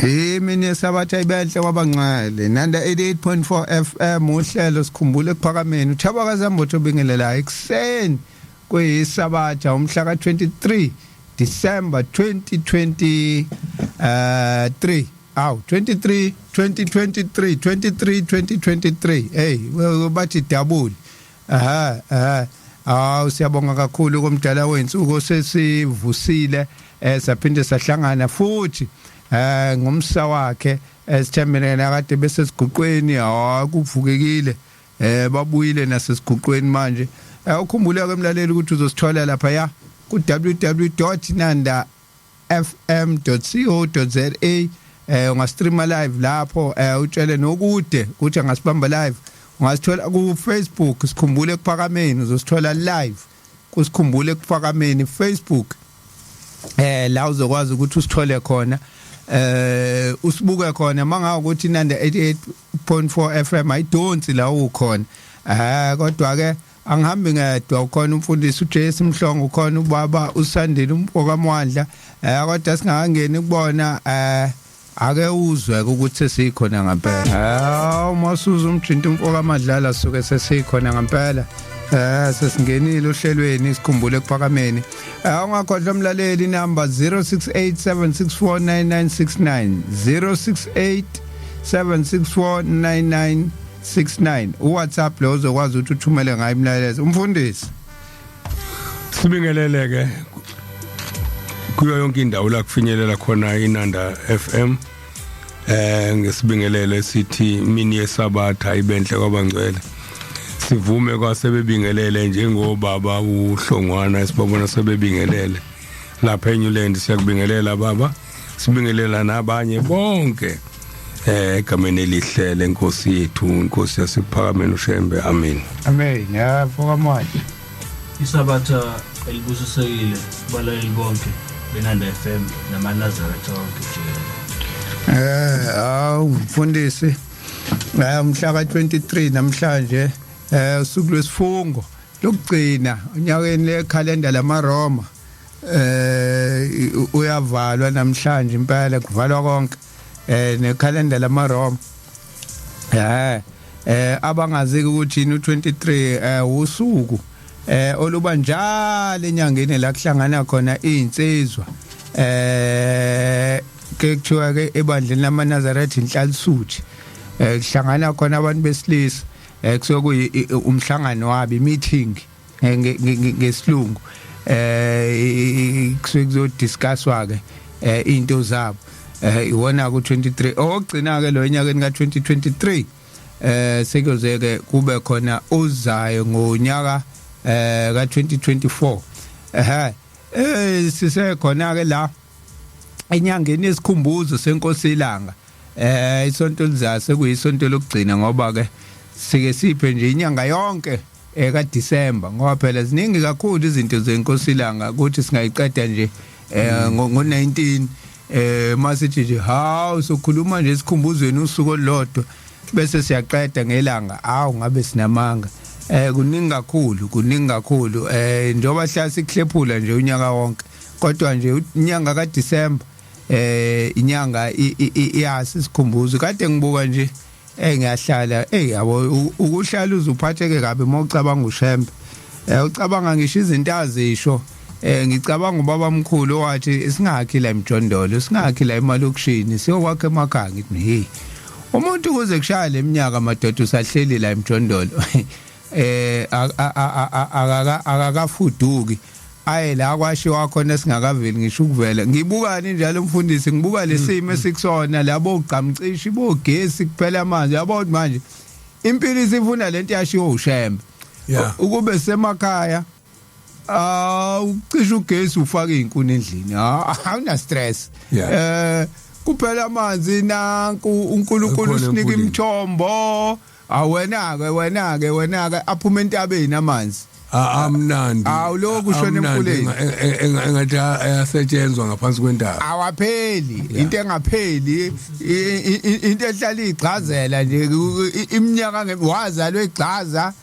Imini yesabatha ibenhle kwabancane Nanda 88.4 FM uhlelo sikhumbule ekuphakameni uThabo kaZambotho obingelelayo ekuseni kuyisabatha umhla ka23 December 2023. Aw, 23 2023, 23 2023. Hey, bathi double. Aha, aha. Aw, siyabonga kakhulu komdala wensuku sesivusile, saphinde sahlangana futhi ngomsa wakhe esithembene kade bese siguqweni, akuvukekile, babuyile nasesiguqweni manje. Ukhumbule ke mlaleli ukuthi uzosithola lapha ya ku www.nandafm.co.za. Ungastreama live lapho, utshele nokude ukuthi angasibamba live. Ungasithola ku Facebook, Sikhumbule Ekuphakameni, uzosithola live kuSikhumbule Ekuphakameni Facebook, la uzokwazi ukuthi usithole khona, usibuke khona mangabe ukuthi Nanda 88.4 FM ayidonsi la ukhona. Kodwa ke angihambi ngedwa, ukhona umfundisi uJesu Mhlongo, ukhona ubaba uSandile umfokaMwandla. Kodwa singakangeni kubona, ake uzwe ukuthi sesikhona ngempela. Hawu, masuza umjinto umfokaMadlala, suke sesikhona ngempela. Sesingenile ohlelweni Sikhumbule Ekuphakameni. Ungakhohlwa umlaleli, number 0687649969, 0687649969, uWhatsApp lo uzokwazi ukuthi uthumele ngayo imlayelezo. Umfundisi. Sibingeleleke kuyo yonke indawo la kufinyelela khona iNanda FM. Ngesibingelele sithi mini yesabatha ibenhle kwabangcwele. Sivume kwasebebingelele njengobaba uHlongwana esibabona sebebingelele lapha eNewland. Siyakubingelela baba, sibingelela nabanye bonke egameni elihle lenkosi yethu, inkosi yasePhakameni uShembe. Amen. Amen. Ya, mfokaMwandla. Isabatha elibusisekile kubalaleli bonke beNanda FM namaNazaretha onke jikelele. Awu mfundisi, mhla ka23 namhlanje, usuku lwesifungo lokugcina onyakeni lekhalenda lamaRoma. Uyavalwa namhlanje impela, kuvalwa konke nekhalenda lamaRoma. Abangazi ukuthi yini u23, usuku oluba njalo enyangeni la kuhlangana khona izinsizwa, ke kuthiwa ke ebandleni lamaNazaretha inhlalisuthi, kuhlangana khona abantu besilisa, kusuke kuyi umhlangano wabo, meeting ngesilungu, kusuke kuzodiscusswa ke into zabo. Iwona ku 23 okugcina ke lo enyakeni ka 2023. Sekuyoze ke kube khona uzayo ngonyaka ka 2024. Sisekhona ke la enyangeni yesikhumbuzo senkosi ilanga. Isonto lizayo sekuyisonto lokugcina, ngoba ke sike siphe nje inyanga yonke eka December, ngoba phela ziningi kakhulu izinto zenkosi ilanga ukuthi singayiqeda nje ngo 19. Masithi nje hawu, sokhuluma nje esikhumbuzweni usuku olulodwa bese siyaqeda ngelanga, awu ngabe sinamanga. Kuningi kakhulu, kuningi kakhulu, njengoba hlala sikuhlephula nje unyaka wonke, kodwa nje inyanga ka December inyanga iyasi isikhumbuzo. Kade ngibuka nje, ngiyahlala, yabo, ukuhlala uzuphatheke kabi mawucabanga uShembe, ucabanga ngisho izinto azisho. Ngicabanga ubaba mkhulu owathi singakhi la emjondolo, singakhi la emalokishini, siyokwakha emakhaya. Ngithi hey, umuntu kuze kushaya leminyaka madoda usahleli la emjondolo, akakafuduki aye la kwashiwa khona singakaveli ngisho ukuvela. Ngibukani njalo umfundisi, ngibuka lesimo esikusona labo gqamcishi bogesi, kuphela amanzi, yabo. Manje impilo isifuna lento yashiwo uShembe ukube semakhaya. Ah, ucisha ugesi, ufaka izinkuni endlini, awuna stress. Kuphela amanzi, nanku uNkulunkulu usinika imithombo. Awena ke, wena ke, wena ke, aphuma entabeni amanzi. Amnandi. Awu, lokhu ushona emfuleni. Engathi ayasetshenzwa ngaphansi kwentaba. Awapheli, into engapheli, into ehlala igcazela nje iminyaka, wazalwa egcaza,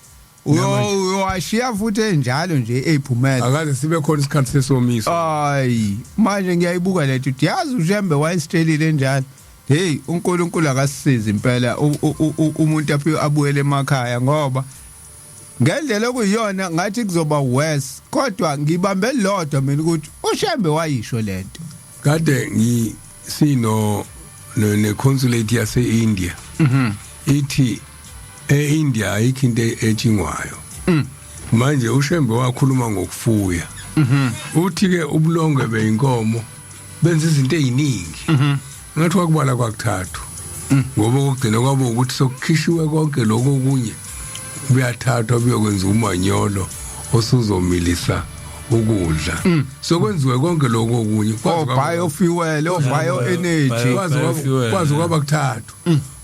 uyowashiya futhi enjalo nje eyiphumela. Akaze sibe khona isikhathi sesomiso. Ayi, manje ngiyayibuka lethu, yazi uShembe wayesitshelile njalo. Hey, uNkulunkulu akasisize impela umuntu aphi abuyele emakhaya, ngoba ngendlela okuyiyona ngathi kuzoba worse, kodwa ngibambe lodwa mina ukuthi uShembe wayisho lento. Kade ngi sino ne consulate yase India. Ithi eIndia ayikho into etshingwayo. Manje uShembe wakhuluma ngokufuya. Uthi ke ubulongwe beinkomo benza izinto eziningi. Ngathi wakubala kwakuthathu. Ngoba okugcina kwabo ukuthi sokukhishiwe konke lokho okunye buyathathwa buyokwenza umanyolo osuzomilisa ukudla. Sokwenziwe konke lokho okunye. O biofuel, o bioenergy. Biofuel, Kwazi kwaba kuthathu.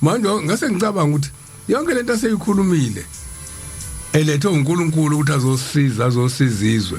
Manje ngase ngicabanga ukuthi yonke lento aseyikhulumile elethwe uNkulunkulu ukuthi azosiza, azosiza izwe.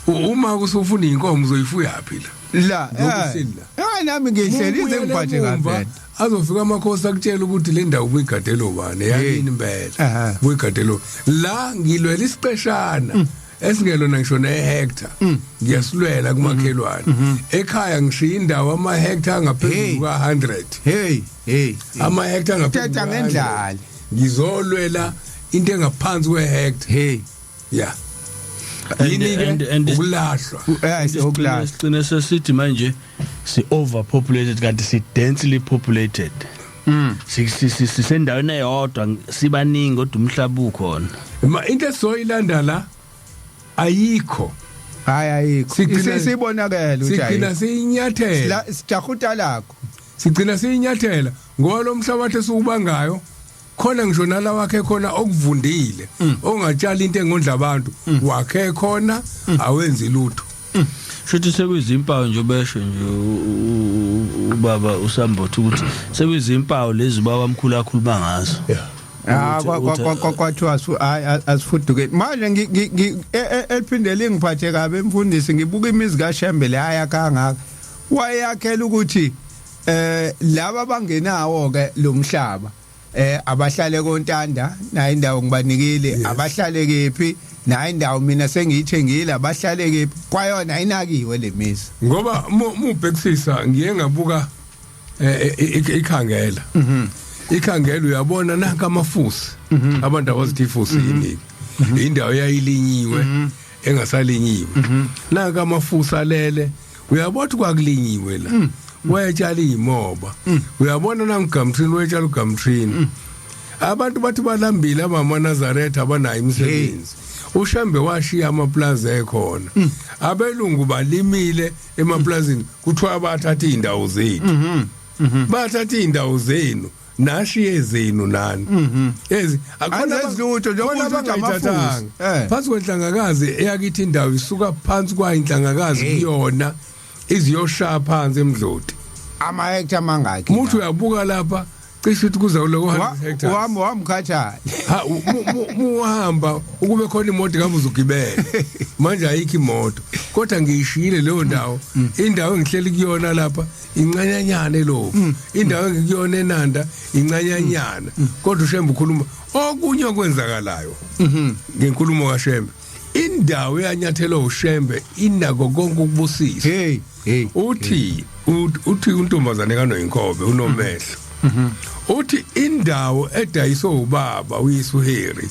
Uma usufuna inkomo uzoyifuya phi la? La Ngokusini la. Hayi, nami ngihleli ize ngiphathe kahle. Azofika amakhosi akutshela ukuthi le ndawo ubuyigadelo bani, eyakini impela. Ubuyigadelo la, ngilwela isiqeshana esingelona ngisho nehectare, ngiyasilwela kumakhelwane. Ekhaya ngishiya indawo amahectare angaphezulu ka-100. Hey hey. Amahectare angaphezulu Thetha ka-100. ngendlala. Ngizolwela into engaphansi kwehectare. Hey. Ya, yini ke ukulahlwa? Okulahla. Sigcine sesithi manje si overpopulated kanti si densely populated. Sisendaweni eyodwa sibaningi, kodwa umhlaba ukhona. Ma into esizoyilanda la ayikho. Hayi, ayikho. Isibonakele ukuthi Sigcina ayikho. siyinyathela. La sijahuta lakho. Sigcina siyinyathela ngoba lo mhlabathi esiwubangayo khona, ngisho nala wakhe khona okuvundile ongatshala into engondla abantu, wakhe khona awenzi lutho. Shuthi sekuyizimpawu nje, besho nje ubaba uSambothi ukuthi sekuyizimpawu lezi ubaba mkhulu akhuluma ngazo. Ah, kwathiwa hayi, asifuduke manje. Eliphinde lingiphathe kabi, emfundisi, ngibuka imizi kaShembe le ayakha wayakhela ukuthi laba abangenawo ke lo mhlaba, abahlale koNtanda, nayo indawo ngibanikile, abahlale kephi, nayo indawo mina sengiyithengile, abahlale kephi, kwayona ayinakiwe le mizi. Ngoba mubhekisisa, ngiye ngabuka ikhangela, ikhangela, uyabona nanka amafusi, abantu abazithi ifusi yini, indawo yayilinyiwe engasalinyiwe, nanka amafusi alele, uyabona ukuthi kwakulinyiwe la, wetshala imoba, uyabona nangugamthrini, wetshala ugamthrini. Abantu bathi balambile, abamaNazaretha abanayo imisebenzi. UShembe washiya amaplaza ekhona, abelungu balimile emaplazini, kuthiwa bathatha indawo zethu, bathatha indawo zenu, nashiye zenu nani ezi. Anzenzi lutho, njengoba Khona usho ukuthi abangayithathanga. amafusi. Phansi kwenhlangakazi eyakithi, indawo isuka phansi kwayo inhlangakazi kuyona iziyoshaya phansi emdloti. Ama-hectare mangaki? Muthi uyabuka lapha, cishe uthi kuza kuloko 100 hectares. Wami wamkhathala. Ha, muhamba ukube khona imoto ngabe uzugibela, manje ayikho imoto, kodwa ngiyishiyile leyo ndawo. Indawo engihleli kuyona lapha incanyanyana, elofu indawo engikuyona eNanda incanyanyana, kodwa uShembe ukhuluma okunye okwenzakalayo ngenkulumo kaShembe. Indawo eyanyathelwa uShembe inako konke ukubusisa. Hey hey. Uthi uthi untombazane kaNoyinkobe unomehlo, uthi indawo edayiswe ubaba uyisuheri,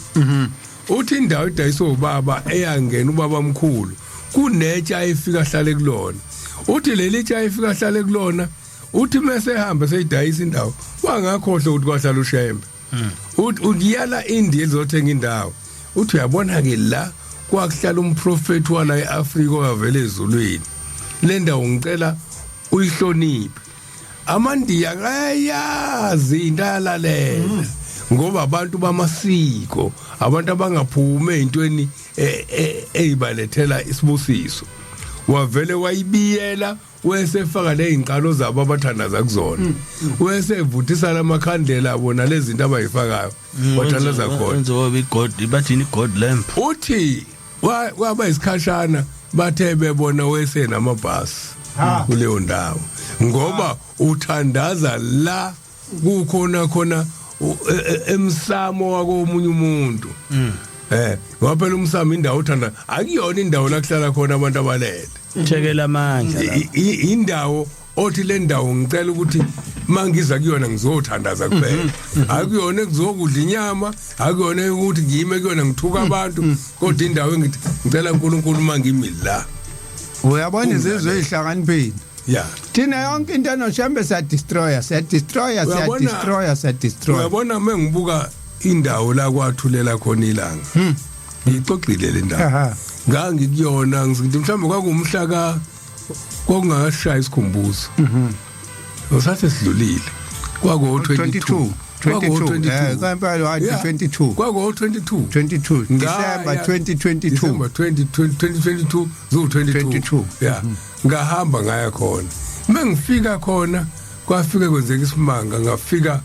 uthi indawo edayiswe ubaba eyangena ubaba mkhulu, kunetsha efika hlale kulona. Uthi leli tsha efika hlale kulona, uthi mase ehamba seyidayisa indawo, wangakhohlwa ukuthi kwahlala uShembe. Uthi uyala India ezothenga indawo, uthi uyabona ke la kwakuhlala umprofeti wala eAfrika owavela ezulwini, le ndawo ngicela uyihloniphe. AmaNdiya ayazi into, ayalalela ngoba abantu bamasiko, abantu abangaphumi ezintweni ezibalethela isibusiso. Wavele wayibiyela, wesefaka lezinkalo zabo abathandaza kuzona, wesevuthisa lamakhandlela abo nalezi zinto abayifakayo, wathandaza khona. Wenze wabe igod, bathini, god lamp. Uthi kwaba isikhashana, bathe bebona wese namabhasi kuleyo ndawo, ngoba uthandaza la kukhona khona emsamo wakomunye umuntu, ngoba phela umsamo indawo uthanda, akuyona indawo la kuhlala khona abantu abalele. Thekela amandla la. Indawo othi le ndawo ngicela ukuthi Mangiza kuyona ngizothandaza kuphela, akuyona ekuzokudla inyama, akuyona ukuthi ngime kuyona ngithuka abantu, kodwa indawo engithi ngicela uNkulunkulu mangimi la. Uyabona, izizwe ezihlakaniphile. Thina yonke into enoShembe siyadestroya, siyadestroya, siyadestroya, siyadestroya. Uyabona, mengibuka indawo la kwathulela khona ilanga, ngixoxile le ndawo, ngangikuyona, ngithi mhlawumbe kwakuwumhla ka kwakungakashaya isikhumbuzo, usathe sidlulile, kwako 22. 22, eh, wathi 22. Kwako 22. 22 December 2022. December 20 2022, zu 22. 22. Yeah, ngahamba ngaya khona. Mengifika khona kwafika kwenzeka isimanga. Ngafika,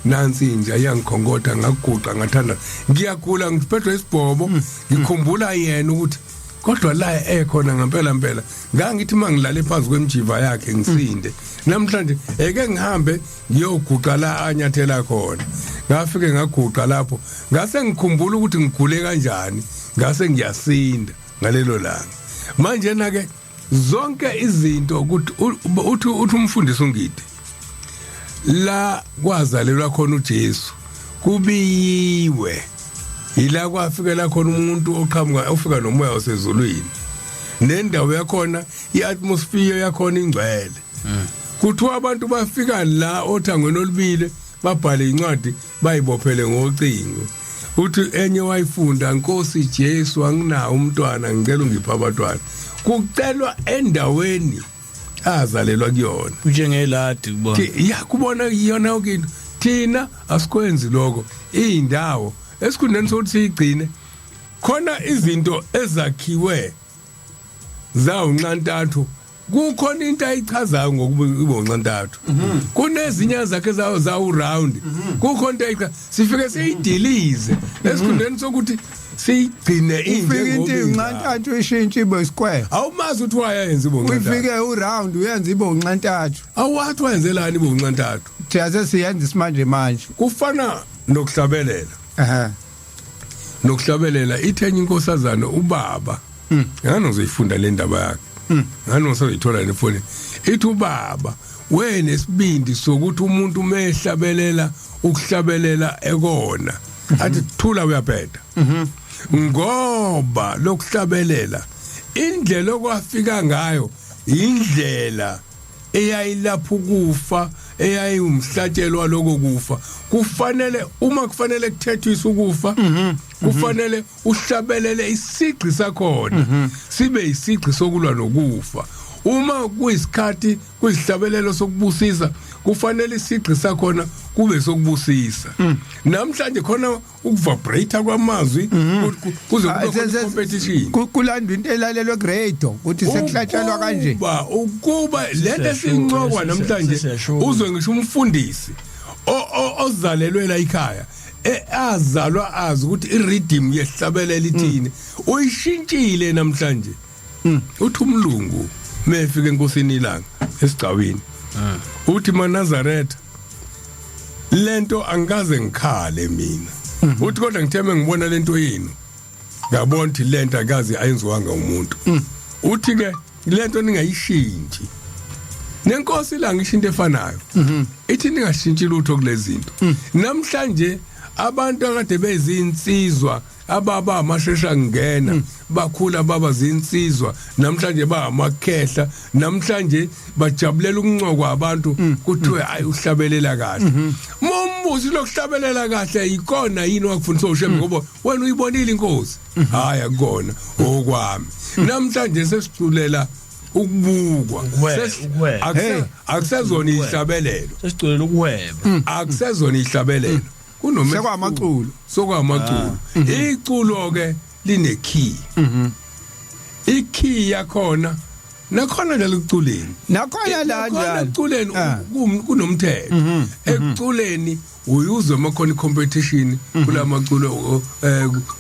nansi inja iyangikhonkotha, ngaguqa, ngathanda, ngiyagula, ngiphethwe isibhobo, ngikhumbula yena ukuthi kodwa la ekhona ngempela mpela. Ngangithi mangilale phansi kwemjiva yakhe ngisinde. Namhlanje eke ngihambe ngiyoguqa la anyathela khona. Ngafike ngaguqa lapho, ngase ngikhumbula ukuthi ngigule kanjani, ngase ngiyasinda ngalelo langa. Manje na ke zonke izinto ukuthi uthi umfundisi ungidi la kwazalelwa khona uJesu kubiyiwe, ila kwafikela khona umuntu oqhamuka ofika nomoya wasezulwini, nendawo yakhona, iatmosphere yakhona ingcwele. Kuthiwa abantu bafika la othangweni olubile, babhale incwadi, bayibophele ngocingo. Uthi enye wayifunda, "Nkosi Jesu, anginawo umntwana, ngicela ungiphe abantwana." Kucelwa endaweni azalelwa kuyona. Njengeladi kubona. Ya, kubona iyona yonke into. Thina asikwenzi lokho. Iy'ndawo, esikhundleni sokuthi siyigcine khona izinto ezakhiwe zawunxantathu, kukhona into ayichazayo ngokuba ibe unxantathu. Kunezinye zakhe zawo zawu round, kukhona into ayicha, sifike siyidilize esikhundleni sokuthi siyigcine. Ufike into injengoba inxantathu, ishintshe ibe square. Awumazi ukuthi wayenza ibe unxantathu. Ufike uround, uyenza ibe unxantathu. Awathi wayenzelani ibe unxantathu? Thina sesiyenza isimanje manje. Kufana nokuhlabelela. Nokuhlabelela, ithenye inkosazana ubaba, ngani ngizoyifunda le ndaba yakhe, ngani ngizoyithola nefoni, ithi ubaba wena esibindi sokuthi umuntu mehlabelela ukuhlabelela ekona, athi thula, uyabheda, ngoba lokuhlabelela indlela okwafika ngayo, indlela eyayilapha ukufa, eyayiwumhlatshelo waloko kufa. Kufanele uma kufanele kuthethise ukufa, kufanele uhlabelele isigqi sakhona sibe isigqi sokulwa nokufa. Uma kuyisikhathi kuyihlabelelo sokubusisa, kufanele isigqi sakhona kube sokubusisa. Namhlanje khona ukuvibrate kwamazwi kuze kube khona competition. Kulandwa into elalelwe ku-radio ukuthi sekuhlatshelwa kanje. Ukuba lento esincokwa namhlanje, uzwe ngisho umfundisi ozalelwe la ekhaya, azalwa azi ukuthi irhythm yehlabelela ithini, uyishintshile namhlanje. Uthi umlungu mefika enkosini ilanga esigcawini, uthi maNazaretha, lento angikaze ngikhale mina, uthi kodwa ngitheme ngibona lento yenu, ngabona ukuthi lento akazi ayenziwanga umuntu. Uthi ke lento ningayishintshi. Nenkosi la ngisho into efanayo, ithi ningashintshi lutho kulezi zinto. Namhlanje abantu akade bezinsizwa ababa amashesha ngena, bakhula baba zinsizwa, namhlanje ba amakhehla, namhlanje bajabulela ukuncokwa abantu, kuthiwe ayi, uhlabelela kahle. Mombuzi lokuhlabelela kahle ikona yini wakufundisa uShembe? Ngoba wena uyibonile inkosi. Hayi, akukona okwami. Namhlanje sesiculela ukubukwa. Ukuhweba. Hey. Akusezona ihlabelelo. Sesiculela ukuhweba. Akusezona ihlabelelo, kunomehluko. Sekwamaculo. Sokwamaculo. Iculo ke line key, ikey yakhona nakhona nje ekuculeni. Nakhona la Nakhona njalo. ekuculeni kunomthetho. Ekuculeni uyuzwe makhona competition kulamaculo,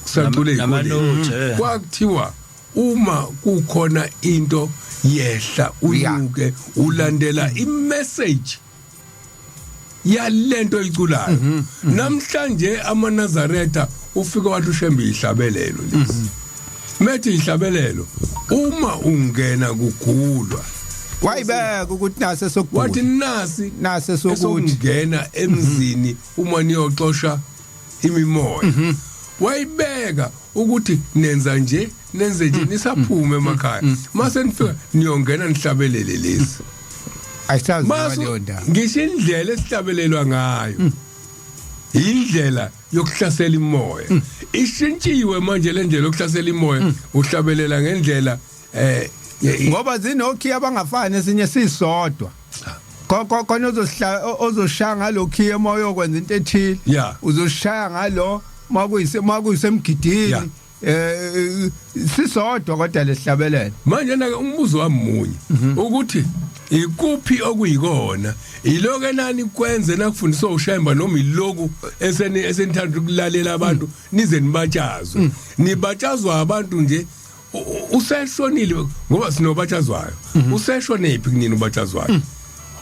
kusacule Namanothi, ezikoleni. Kwakuthiwa uma kukhona into yehla unyuke, ulandela imessage yalento iculayo. Namhlanje amaNazaretha ufike wathi uShembe ihlabelelo lesi, methi ihlabelelo uma ungena kugulwa. Wayibeka ukuthi nase Wathi sokugula, nasi nase sokuthi esokungena emzini uma niyoxosha imimoya. Wayibeka ukuthi nenza nje, nenze nje nisaphume emakhaya, mase nifika niyongena nihlabelele lesi. Ayisazi Masu leyo ndawo. Ngisho indlela esihlabelelwa ngayo, indlela yokuhlasela imoya ishintshiwe manje. Le ndlela yokuhlasela imoya, uhlabelela ngendlela Ngoba zinokhiya abangafani, esinye sisodwa. Khona ozosihla ozoshaya ngalo khiya uma uyokwenza into ethile, uzoshaya ngalo makuyise makuyisemgidini. Sisodwa kodwa lesihlabelelo. Manje na umbuzo wami munye ukuthi ikuphi okuyikona, iloko enani kwenze nakufundiswa uShemba, noma iloku eseni esenithanda ukulalela abantu nize nibatshazwe, nibatshazwa abantu nje? Useshonile, ngoba sinobatshazwayo. Useshonephi kunini ubatshazwayo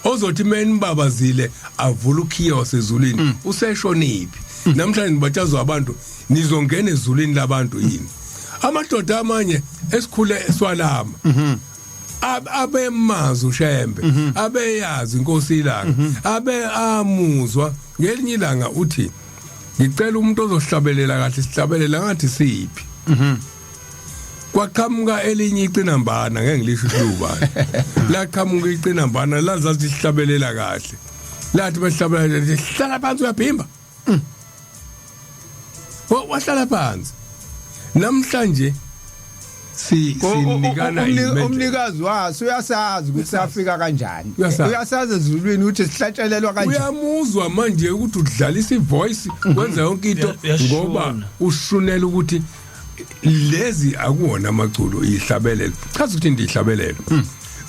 ozothi menibabazile avula ukhiya wasezulwini? Useshonephi namhlanje nibatshazwa abantu? Nizongena ezulwini labantu yini? Amadoda amanye esikhule swalama abemazi uShembe, abeyazi inkosi ilanga, abe amuzwa ngelinye ilanga uthi, "Ngicela umuntu ozohlabelela kahle, sihlabelela ngathi siphi." Kwaqhamuka elinye icinambana, ngeke ngilisho ukuthi ubani. Laqhamuka icinambana, lazathi sihlabelela kahle. Lathi bahlabelela, "Hlala phansi, uyaphimba." Wahlala phansi. Namhlanje si sinikana imendlela. Umnikazi waso uyasazi ukuthi safika kanjani. Uyasazi. Uyasazi ezulwini ukuthi sihlatshelelwa kanjani. Uyamuzwa manje ukuthi udlalisa ivoice, wenza yonke into, Uyashona. ngoba ushunela ukuthi lezi akuwona amaculo, ihlabelelo. Chaza ukuthi ndihlabelelo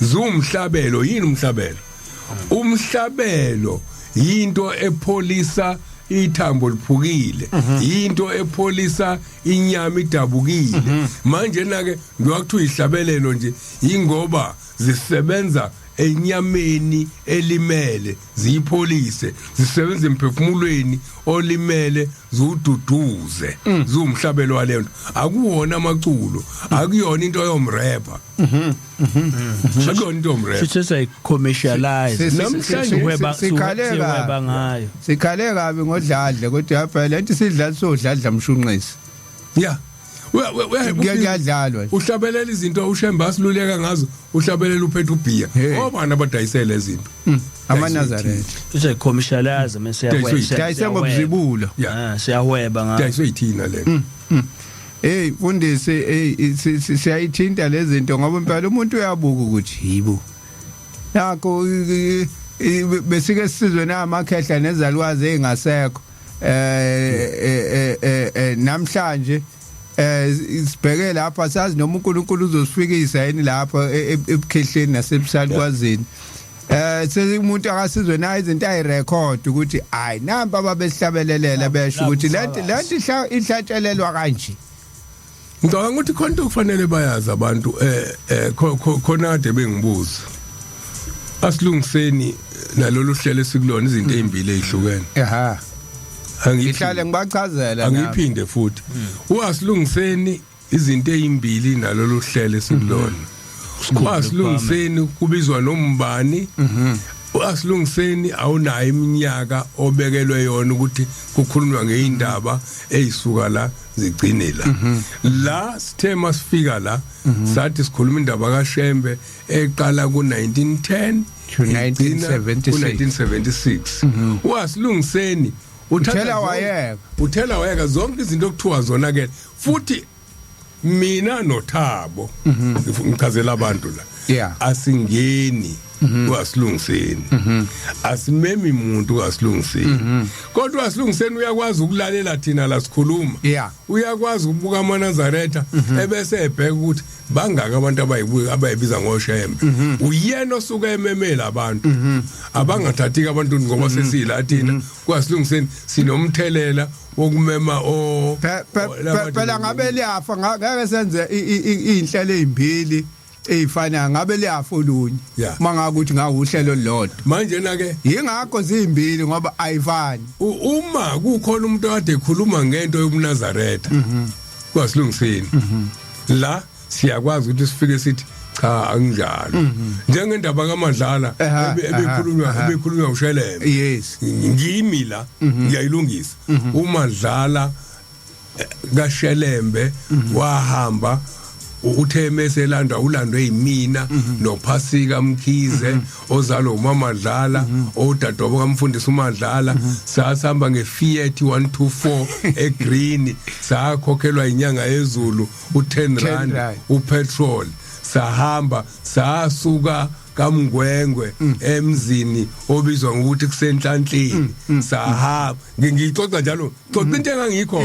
ziwumhlabelo yini. Umhlabelo, umhlabelo yinto epholisa ithambo liphukile, yinto epholisa inyama idabukile. Manje na ke ngiyakuthiwa ihlabelelo nje ingoba zisebenza enyameni elimele, ziyipholise, zisebenza emphefumulweni olimele, ziwududuze, ziwumhlabelo waleyo nto. Akuwona amaculo, akuyona into yomrapper, akuyona into yomrapper. Futhi seyi-commercialize. Namhlanje Sihweba, sikhale sihweba kabi. ngayo. Sikhale kabi ngodladle, kodwa phela lento sidlala sodladla mshunqisi. Ya. Kuyadlalwa nje. Uhlabelela izinto uShemba asiluleka ngazo, uhlabelela uphethe ubhiya. Hey. Obani abadayisele izinto? AmaNazaretha. Seyi-commercialize mase. Dayise ngobuzibulo. Yeah. Siyahweba ngayo. Dayiswe yithina le. Hey mfundisi, hey, siyayithinta lezi zinto ngoba impela umuntu uyabuka ukuthi yibo. Nakho besike sisizwe namakhehla nezalukwazi ezingasekho. Namhlanje sibheke lapha, sazi noma uNkulunkulu uzosifikisa yini lapha ebukhehleni nasebusalukwazini. Sekumuntu akasizwe na izinto ayirecord ukuthi hayi, nampa ababehlabelelela besho ukuthi lento ihlatshelelwa kanje. Ngicabanga ukuthi khona into okufanele bayazi abantu, khona kade bengibuza. Asilungiseni nalolu hlelo esikulona, izinto ezimbili ezihlukene. Ngihlale ngibachazela nami. Angiphinde futhi. Uasilungiseni izinto ezimbili nalolu hlelo esikulona. Uasilungiseni kubizwa nombani. Asilungiseni awunayo iminyaka obekelwe yona ukuthi kukhulunywa ngeindaba ezisuka la zigcine la. La sithe masifika la sathi sikhuluma indaba kaShembe eqala ku1910 To 1976. Ku1976. Wasilungiseni uthatha Uthela wayeka. Uthela wayeka zonke izinto okuthiwa zona ke. Futhi mina noThabo, ngichazela abantu la, asingeni kwasilungiseni, asimemi umuntu kwasilungiseni, kodwa wasilungiseni uyakwazi ukulalela thina la sikhuluma, uyakwazi ukubuka amaNazaretha ebese ebheka ukuthi bangaka abantu abayibuka abayibiza ngoShembe. Uyena osuke ememela abantu abangathathiki abantu, ngoba sesila thina kwasilungiseni sinomthelela wokumema o Phela ngabe liyafa, ngeke senze iy'nhlelo ey'mbili ey'fanayo, ngabe liyafa olunye mangabe ukuthi ngawuhlelo olulodwa. Manje na ke Yingakho ziyimbili, ngoba ayifani. Uma kukhona umuntu okade ekhuluma ngento yobuNazaretha kwasilungiseni la, siyakwazi ukuthi sifike sithi Cha, anginjalo. Njengendaba kaMadlala ebekhulunywa ebekhulunywa uShelembe. Ngimi la, ngiyayilungisa. UMadlala kaShelembe wahamba, uthe meselanda ulandwe yimina noPhasika Mkhize, ozalwa umama Dlala, odadewabo kamfundisi uMadlala. Sasihamba ngeFiat 124 egreen, sakhokhelwa inyanga yezulu u10 rand rand. Upetrol. Sahamba sasuka kaMngwengwe, emzini obizwa ngokuthi kusenhlanhleni. Sahamba, ngiyixoxa njalo, xoxa into engangikho,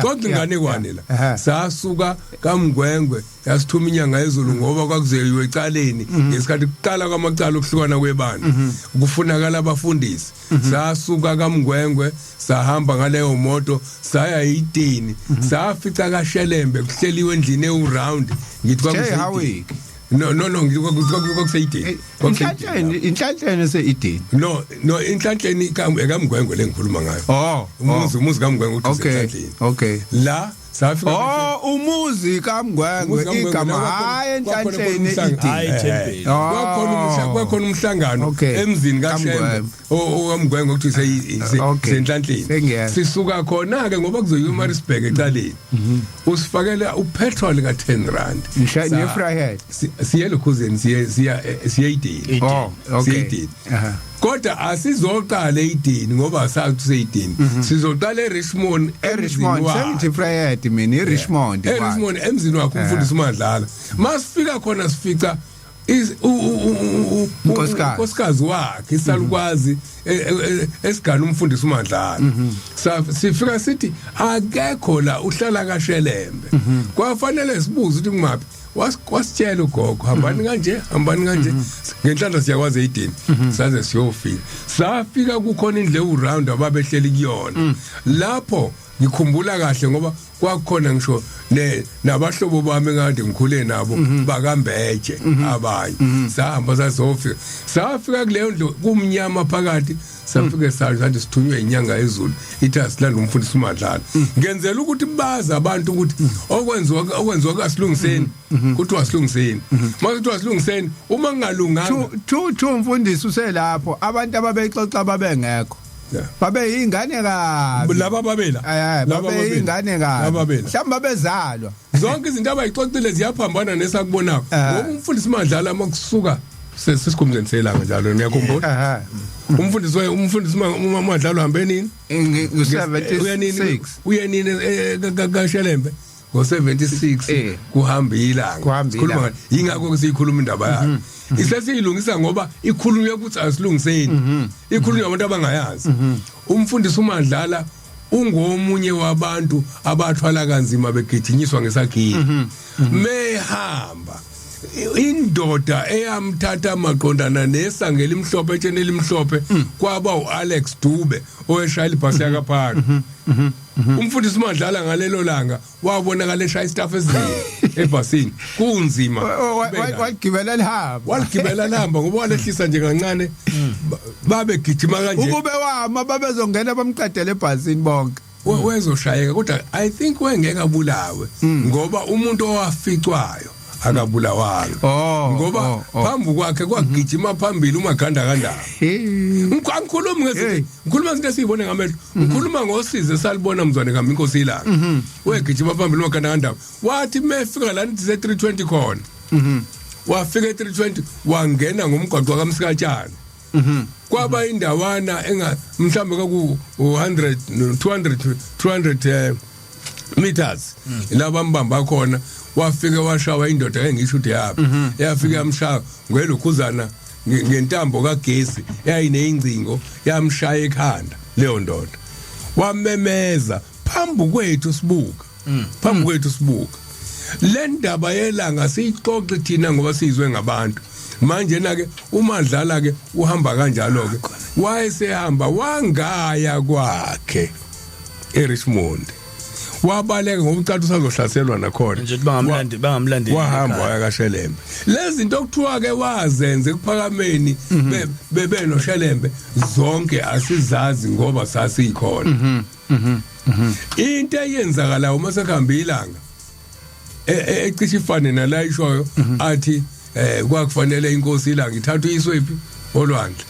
xoxa inganekwane la. Sasuka kaMngwengwe, yasithuma inyanga yezulu ngoba kwakuzeyiwe ecaleni ngesikhathi kuqala kwamacala okuhlukana kwebandla, kufunakala abafundisi. Sasuka kaMngwengwe, sahamba ngaleyo moto, saya eYideni, safica kaShelembe kuhleliwe endlini ewu-round. Ngithi Jay kwakuseyideni. Howick. No, no, no, ngithi kwakuseyideni. Inhlanhleni, inhlanhleni seYideni. No, no, inhlanhleni ekaMngwengwe lengikhuluma ngayo. Umuzi kaMngwengwe uthi usenhlanhleni. La safika. Oh, umuzi kaMngwengwe. Umuzi kaMngwengwe, Igama la hayi kwakhona enhlanhleni umhlangano. Hayi, eYideni. ethempeli. Oh. Kwakhona umhlangano emzini kaShembe KaMngwengwe. okaMngwengwe kuthi senhlanhleni. Sengiyezwa. Sisuka khona ke ngoba kuzoyiwa eMaritzburg ecaleni. Usifakela upetrol ka 10 rand. Ne-Vryheid. Siye lokhuzeni, siye siya siye eYideni. Oh, okay. Siye eYideni. Kodwa asizoqala eYideni ngoba asazi seyideni. Sizoqala eRichmond. eRichmond. Emzini wakhe. Sengithi Vryheid mina, eRichmond. eRichmond, emzini wakhe umfundisi uMadlala. Masifika khona sifica Unkosikazi. unkosikazi wakhe, isalukwazi esigana umfundisi uMadlala. Sifika sithi akekho la, uhlala kaShelembe. Kwafanele sibuze ukuthi kumaphi. Wasitshela ugogo, hambani kanje, hambani kanje. Ngenhlanhla siyakwazi eYideni, saze siyofika. Safika kukhona indle uround ababehleli kuyona lapho. Ngikhumbula kahle ngoba kwakukhona ngisho nabahlobo bami engade ngikhule nabo bakambeje abanye. Sahamba sazofika, safika kuleyo ndlu kumnyama phakathi. Safike sathi sithunywe inyanga yezulu, ithi asilanda umfundisi uMadlala. Ngenzela ukuthi bazi abantu ukuthi okwenziwa kasilungiseni, kuthiwa asilungiseni, mase kuthiwa asilungiseni uma kungalunganga. Two two mfundisi uselapho, abantu ababexoxa babengekho. Babe yingane kabi. Laba babela. Eh, Laba babe babela. yingane kabi. Laba babela. Mhlawumbe babezalwa. Zonke izinto abayixoxile ziyaphambana nesakubonayo, ngoba umfundisi Madlala makusuka sesikhumuzeni selanga njalo, ngiyakhumbula. Umfundisi Madlala uhambe nini? Ngu-76. Uye nini kaShelembe? Ngo-76. Kuhamba ilanga. Kuhamba Sikhuluma ilanga. Yingakho ke siyikhuluma indaba yayo, isesiyilungisa ngoba ikhulunywa ukuthi asilungiseni, ikhulunywa abantu abangayazi. Umfundisi uMadlala ungomunye wabantu abathwala kanzima begijinyiswa ngesagila mehamba. Indoda eyamthatha maqondana nesangela imhlophe etsheni elimhlophe kwaba uAlex Dube, oweshaya ibhasi yakaphaka. Umfundisi uMadlala ngalelo langa wabonakala eshaya istaff esinye ebhasini, kunzima. Wagibela lihamba. Waligibela lihamba ngoba walehlisa nje kancane, babegijima kanje. Ukube wama babezongena bamqedele ebhasini bonke. Wezoshayeka, kodwa I think wengeke abulawe ngoba umuntu owaficwayo akabulawanga. Ngoba phambi kwakhe kwagijima phambili uMaganda kandaba. Angikhulumi ngezinto, ngikhuluma izinto esiyibone ngamehlo, ngikhuluma ngosizo esalibona mzwane kami inkosi ilanga. Wegijima phambili uMaganda kandaba, wathi mefika la nithi se 320 khona, wafika e320, wangena ngomgwaqo kaMsikatshana. Kwaba indawana enga mhlambe kwaku 100, no, 200, 200 meters la bambamba khona. Wafika washawa indoda engisho ukuthi yaphi, yafika yamshaya ngelokhuzana ngentambo kagesi yayineyingcingo, yamshaya ekhanda leyo ndoda. Wamemeza phambi kwethu sibuka, phambi kwethu sibuka. Le ndaba yelanga siyixoxe thina ngoba siyizwe ngabantu. Manje na ke uMadlala ke uhamba kanjalo ke, wayesehamba wangaya kwakhe eRichmond, wabaleka ngoba ucathi usazohlaselwa nakhona. Nje ukuthi bangamlandi, bangamlandeli. Wahamba ekhaya. waya kaShelembe. Lezi zinto okuthiwa ke wazenze ekuphakameni bebe noShelembe zonke asizazi ngoba sasikhona. Into eyenzakala uma sekuhamba ilanga ecishe ifane nala ishoyo athi Kwakufanele inkosi ilanga ithathwe iswephi olwandle.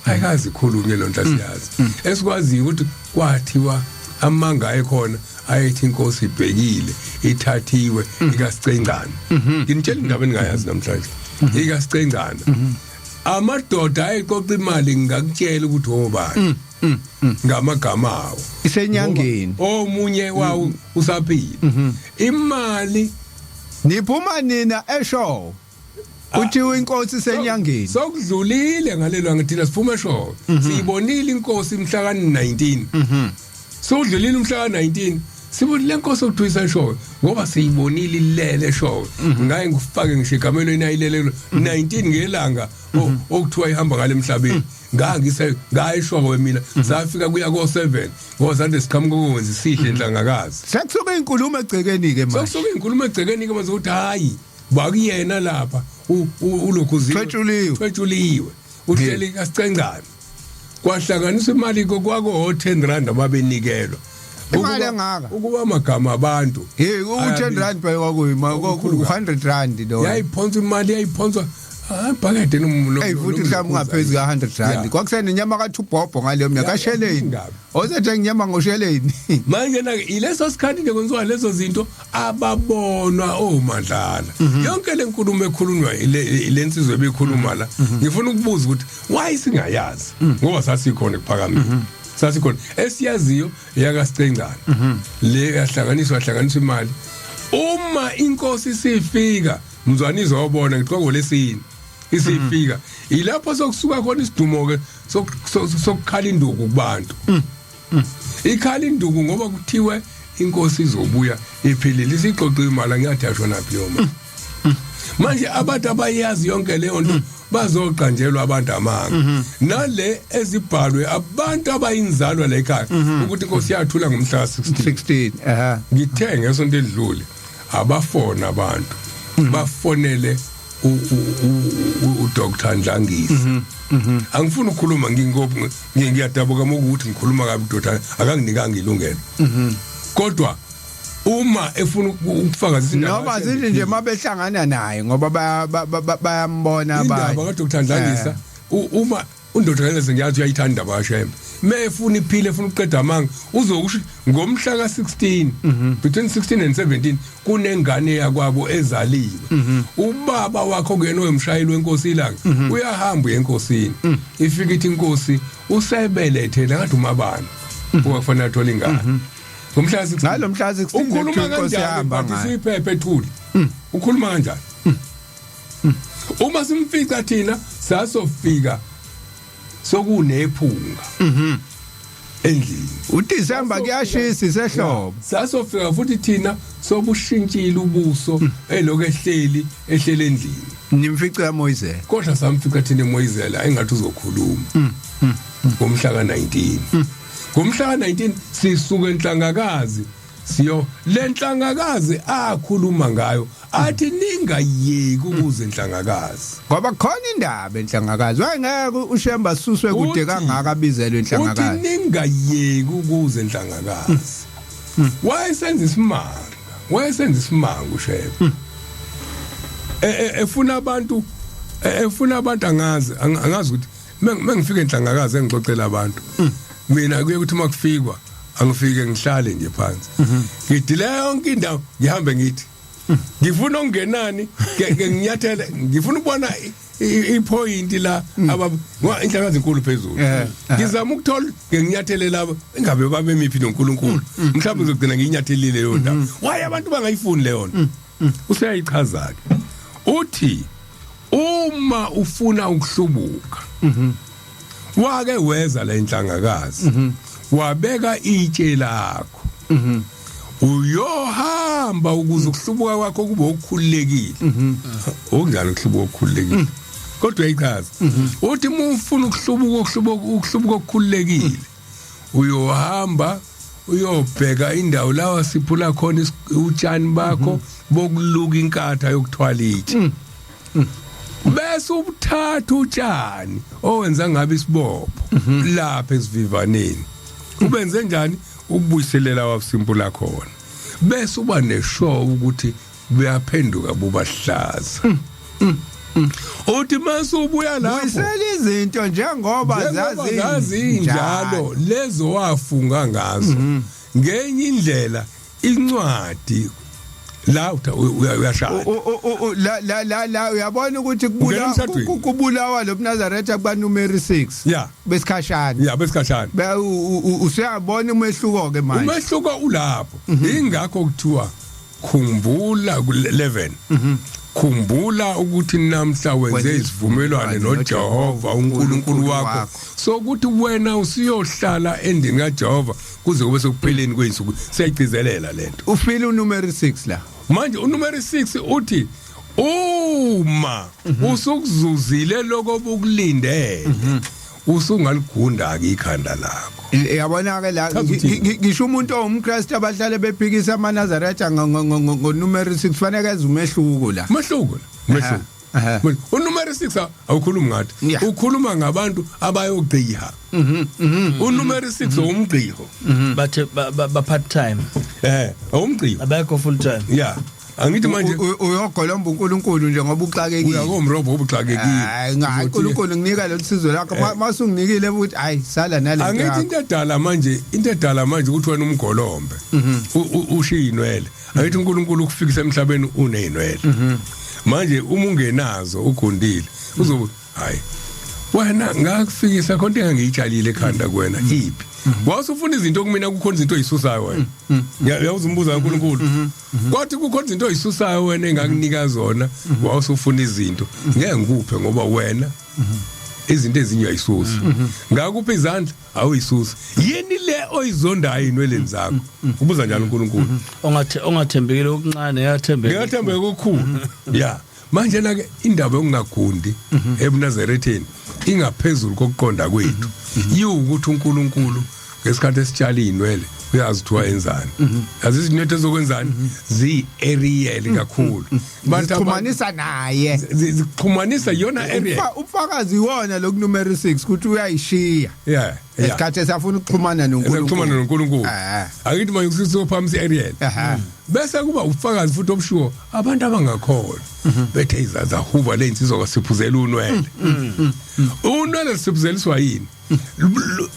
Ayikazi ikhulunywe lonto, asiyazi. Esikwaziyo ukuthi kwathiwa amanga ayekhona ayethi inkosi ibhekile ithathiwe ikasicengcana. Nginitshela indaba engingayazi namhlanje, ikasicengcana. Amadoda ayeqoqa imali, ngingakutshela ukuthi obani ngamagama awo. Isenyangeni. Omunye wawo usaphila. Imali Niphuma nina eshow, kuthiwa inkosi isenyangeni. Sokudlulile ngalelo ngithina siphuma eshow, siyibonile inkosi mhla ka-19. Sokudlulile umhla ka-19, sibonile lenkosi okuthiwa iseshow, ngoba siyibonile ilele eshow. Ngaye ngifake ngisho ekamelweni ayilele 19 ngelanga okuthiwa ihamba ngale emhlabeni. Ngangise ngayeshowe mina, safika kuya ko-7 ngoba sade siqhamuka kokwenza isihle enhlangakazi. Sekusuke inkulumo egcekeni ke manje. Sekusuke inkulumo egcekeni ke manje ukuthi hayi, bakuyena lapha ulokhuziwe. Thwetshuliwe. Thwetshuliwe, uhleli kasicengcane. Kwahlanganiswa imali kwako 10 rand ababenikelwa. Imali engaka? Ukuba amagama abantu Hey, u-10 rand phela kwakuyima ku-100 rand lo. Yayiphonswa imali, yayiphonswa ibhakede. Hey, futhi mhlawumbe ungaphezulu ka-100 rand. Kwakusenenyama kathubhobho ngaleyo minyaka, kasheleni. Ingabe. Osethenga inyama ngosheleni. Manje na ileso sikhathi nje kwenziwa lezo zinto, ababonwa omadlala. Yonke le nkulumo ekhulunywa lensizwe ebikhuluma la, ngifuna ukubuza ukuthi why singayazi, ngoba sasikhona ekuphakameni, sasikhona. Esiyaziyo yakasicengcana le yahlanganiswa, yahlanganiswa imali. Uma inkosi sifika mzwanizo wabona ngixoko lesini isifika, ilapho sokusuka khona isidumo ke sokukhala induku kubantu. Ikhala induku ngoba kuthiwe inkosi izobuya iphilile, isixoxa imali. Angiyathi yashona phi leyo mali. Manje abantu abayazi yonke leyo nto bazoqanjelwa abantu amanga nale ezibhalwe abantu abayinzalwa la ekhaya ukuthi inkosi yathula ngomhla ka-16. 16, aha. Ngithe ngesonto edlule abafona abantu bafonele uDr Ndlangisa. Angifuni ukukhuluma, ngingophi, ngiyadabuka ukuthi ngikhuluma kabi uDr, akanginikanga ilungelo, kodwa uma efuna ukufakaza indaba Noma zithi nje mabehlangana naye ngoba bayambona indaba abanye. kaDr Ndlangisa, uma undoda kaNdlangisa, ngiyazi uyayithanda indaba kaShembe, mefuna iphile, efuna ukuqeda amanga, uzokusho ngomhla ka16, between 16 and 17, kunengane yakwabo ezaliwe. Ubaba wakho kuyena oyimshayeli wenkosi ilanga, uyahamba uye enkosini. Ifika ithi inkosi usebelethele ngathi umabani kufanele athole ingane ngomhla ka16. Ngalo mhla 16. Ukhuluma Inkosi kanjani? yahamba But ngayo. isiphephe ethuli, ukhuluma kanjani uma simfica thina? Sasofika sokunephunga endlini. uDisemba kuyashisa, isehlobo. Sasofika futhi thina sobushintshile ubuso, elokhu ehleli ehlele endlini. Nimfice yamoyizela. Kodwa samfica thina emoyizela engathi uzokhuluma ngomhla ka-19. Ngomhla ka-19 sisuka enhlangakazi siyo lenhlangakazi akhuluma ngayo, athi ningayeki ukuze enhlangakazi. Ngoba khona indaba enhlangakazi, wayengeke uShemba asuswe kude kangaka abizelwe Uthi enhlangakazi. ningayeki ukuze enhlangakazi. Wayesenza isimanga, wayesenza isimanga uShembe. Efuna abantu, efuna abantu. Angazi, angazi ukuthi mengifika enhlangakazi engixoxela abantu mina, kuye ukuthi uma kufikwa angifike ngihlale nje phansi, ngidile yonke indawo, ngihambe ngithi ngifuna okungenani ke nginyathele, ngifuna ukubona ipoint la aba ngoba inhlakazi inkulu phezulu. Ngizama ukuthola ke nginyathele labo ingabe babemiphi noNkulunkulu, mhlawumbe ngizogcina ngiyinyathelile leyo ndawo. Why abantu bangayifuni leyo nto? Useyayichaza ke, uthi uma ufuna ukuhlubuka, wake weza la inhlangakazi, wabeka itshe lakho, uyohamba ukuze ukuhlubuka kwakho kube okukhululekile. Okunjani ukuhlubuka okukhululekile? Kodwa uyayichaza, uthi uma ufuna ukuhlubuka, ukuhlubuka, ukuhlubuka okukhululekile, uyohamba uyobheka indawo la wasiphula khona utshani bakho bokuluka inkatha yokuthwala itshe, bese ubuthatha utshani owenza ngabe isibopho lapha esivivaneni, ubenze njani, ubuyiselela wasimpula khona, bese uba neshow ukuthi buyaphenduka bubahlaza. Uthi masubuya lapho, Buyisela izinto njengoba njengoba zazinjalo lezo wafunga ngazo. Ngenye indlela incwadi la uyashaya. La la la la, uyabona ukuthi Ungena kubulawa emshadweni. kubulawa lo Nazaretha kuba number 6 besikhashana. Ya, besikhashana. Usuyabona umehluko ke manje. Umehluko ulapho. Ingakho kuthiwa khumbula ku 11, khumbula ukuthi namhla wenze Wenze isivumelwano noJehova uNkulunkulu wakho, wakho. Sokuthi wena usiyohlala endlini kaJehova kuze kube sekupheleni kweinsuku. Siyayigcizelela lento. Ufile unumber 6 la. Manje unumber 6 uthi uma usukuzuzile lokho obukulindele, usungaligunda ke ikhanda lakho. Yabona ke la, Chaza uthini? ngisho umuntu owumKristu abahlale bephikisa amaNazaretha ngo number 6, fanele eze umehluko la. Umehluko la, umehluko. Unumber 6 awukhulumi ngathi, ukhuluma ngabantu abayogqiha. Unumber 6 umgqiho. Bathe ba part time. Awumgqiho. Abekho full time. Yeah, angithi manje Uyogolomba uNkulunkulu nje ngoba uxakekile. Uyakomrobho obuxakekile. Hayi, ngayi, uNkulunkulu nginika lo sizo lakho. Masunginikile futhi, hayi, sala nale nto Angithi yakho. into edala manje ukuthi wena umgolombe ushiye inwele. Angithi uNkulunkulu ukufikisa emhlabeni uneyinwele. Manje uma ungenazo ugundile, uzobe, hayi wena, ngakufikisa khona into engangiyitshalile ekhanda kuwena iphi? Wawusufuna izinto kumina, kukhona izinto oyisusayo wena. Uyawuzumbuza uNkulunkulu, kwathi kukhona izinto oyisusayo wena engakunika zona, wawusufuna izinto, ngeke ngikuphe ngoba wena izinto ezinye uyayisusa. Ngakuphi izandla awuyisusa, yini le oyizondayo inweleni zakho? Ubuza njalo uNkulunkulu. Ongathembekile okuncane yathembeka. Ngiyathembeka okukhulu. Ya, manje la ke indaba yokungagundi ebuNazaretheni ingaphezulu kokuqonda kwethu, yiwukuthi uNkulunkulu ngesikhathi esitshala inwele uyazi ukuthi wayenzani. Yazi izinto ezokwenzani ziyi-aerial kakhulu. Bathi Zixhumanisa naye. Zixhumanisa yona aerial. Ubufakazi iwona loku number 6 ukuthi uyayishiya esikhathi esafuna ukuxhumana Ekuxhumana noNkulunkulu. noNkulunkulu. Akithi manje kusizophamisa i-aerial. Bese kuba ufakazi futhi obushiwo abantu abangakholwa, bethe izazahuba lezinsizwa kasiphuzela unwele. Unwele siphuzeliswa yini?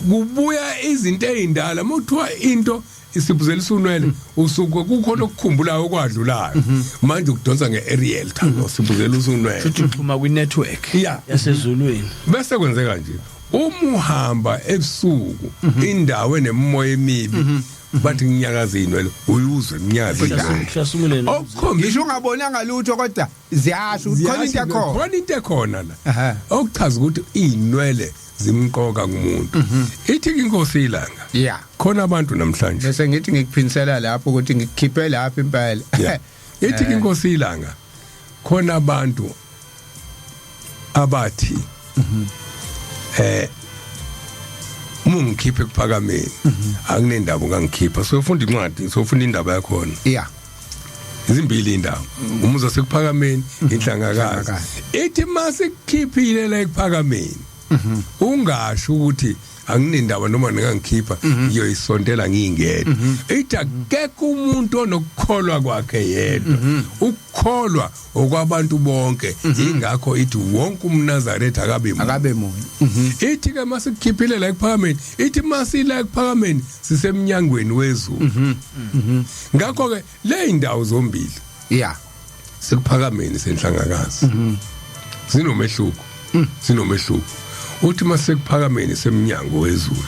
Kubuya izinto ezindala. Mawuthiwa into isiphuzelisa unwele, usuke kukhona okukhumbulayo okwadlulayo. Manje ukudonsa nge-aerial, thando, siphuzelisa unwele. Futhi uxhuma kwi network yasezulwini. Bese kwenzeka nje, uma uhamba ebusuku indawo enemimoya emibi, bathi nginyakaza inwele, uyuzwe iminyakaza inwele. Hlasumule. Okukhombisa Ngisho ungabonanga lutho, kodwa ziyasho ukuthi khona into ekhona. Khona into ekhona la. Okuchaza ukuthi inwele zimqoka kumuntu. Ithi ke inkosi ilanga, khona abantu namhlanje Bese ngithi ngikuphinisela lapho ukuthi ngikukhiphe lapho impela. Yeah. Ithi ke inkosi ilanga, khona abantu abathi mungikhiphe ekuphakameni, akunendaba ungangikhipha. Sofunda incwadi, sofunda indaba yakhona. Izimbili indawo, umuzi wasekuphakameni, inhlangakazi. Ithi masikukhiphile la ekuphakameni, ungasho ukuthi anginendaba noma ningangikhipha, ngiyoyisontela ngiyingedwa. Ithi akekho umuntu onokukholwa kwakhe yedwa, ukukholwa okwabantu bonke. Ingakho ithi wonke umNazaretha akabe munye. Akabe munye. Ithi ke masikukhiphile la ekuphakameni, ithi masila ekuphakameni sisemnyangweni wezulu. Ngakho ke le indawo zombili, sekuphakameni, senhlangakazi, zinomehluko, zinomehluko. Uthi masekuphakameni semnyango wezulu.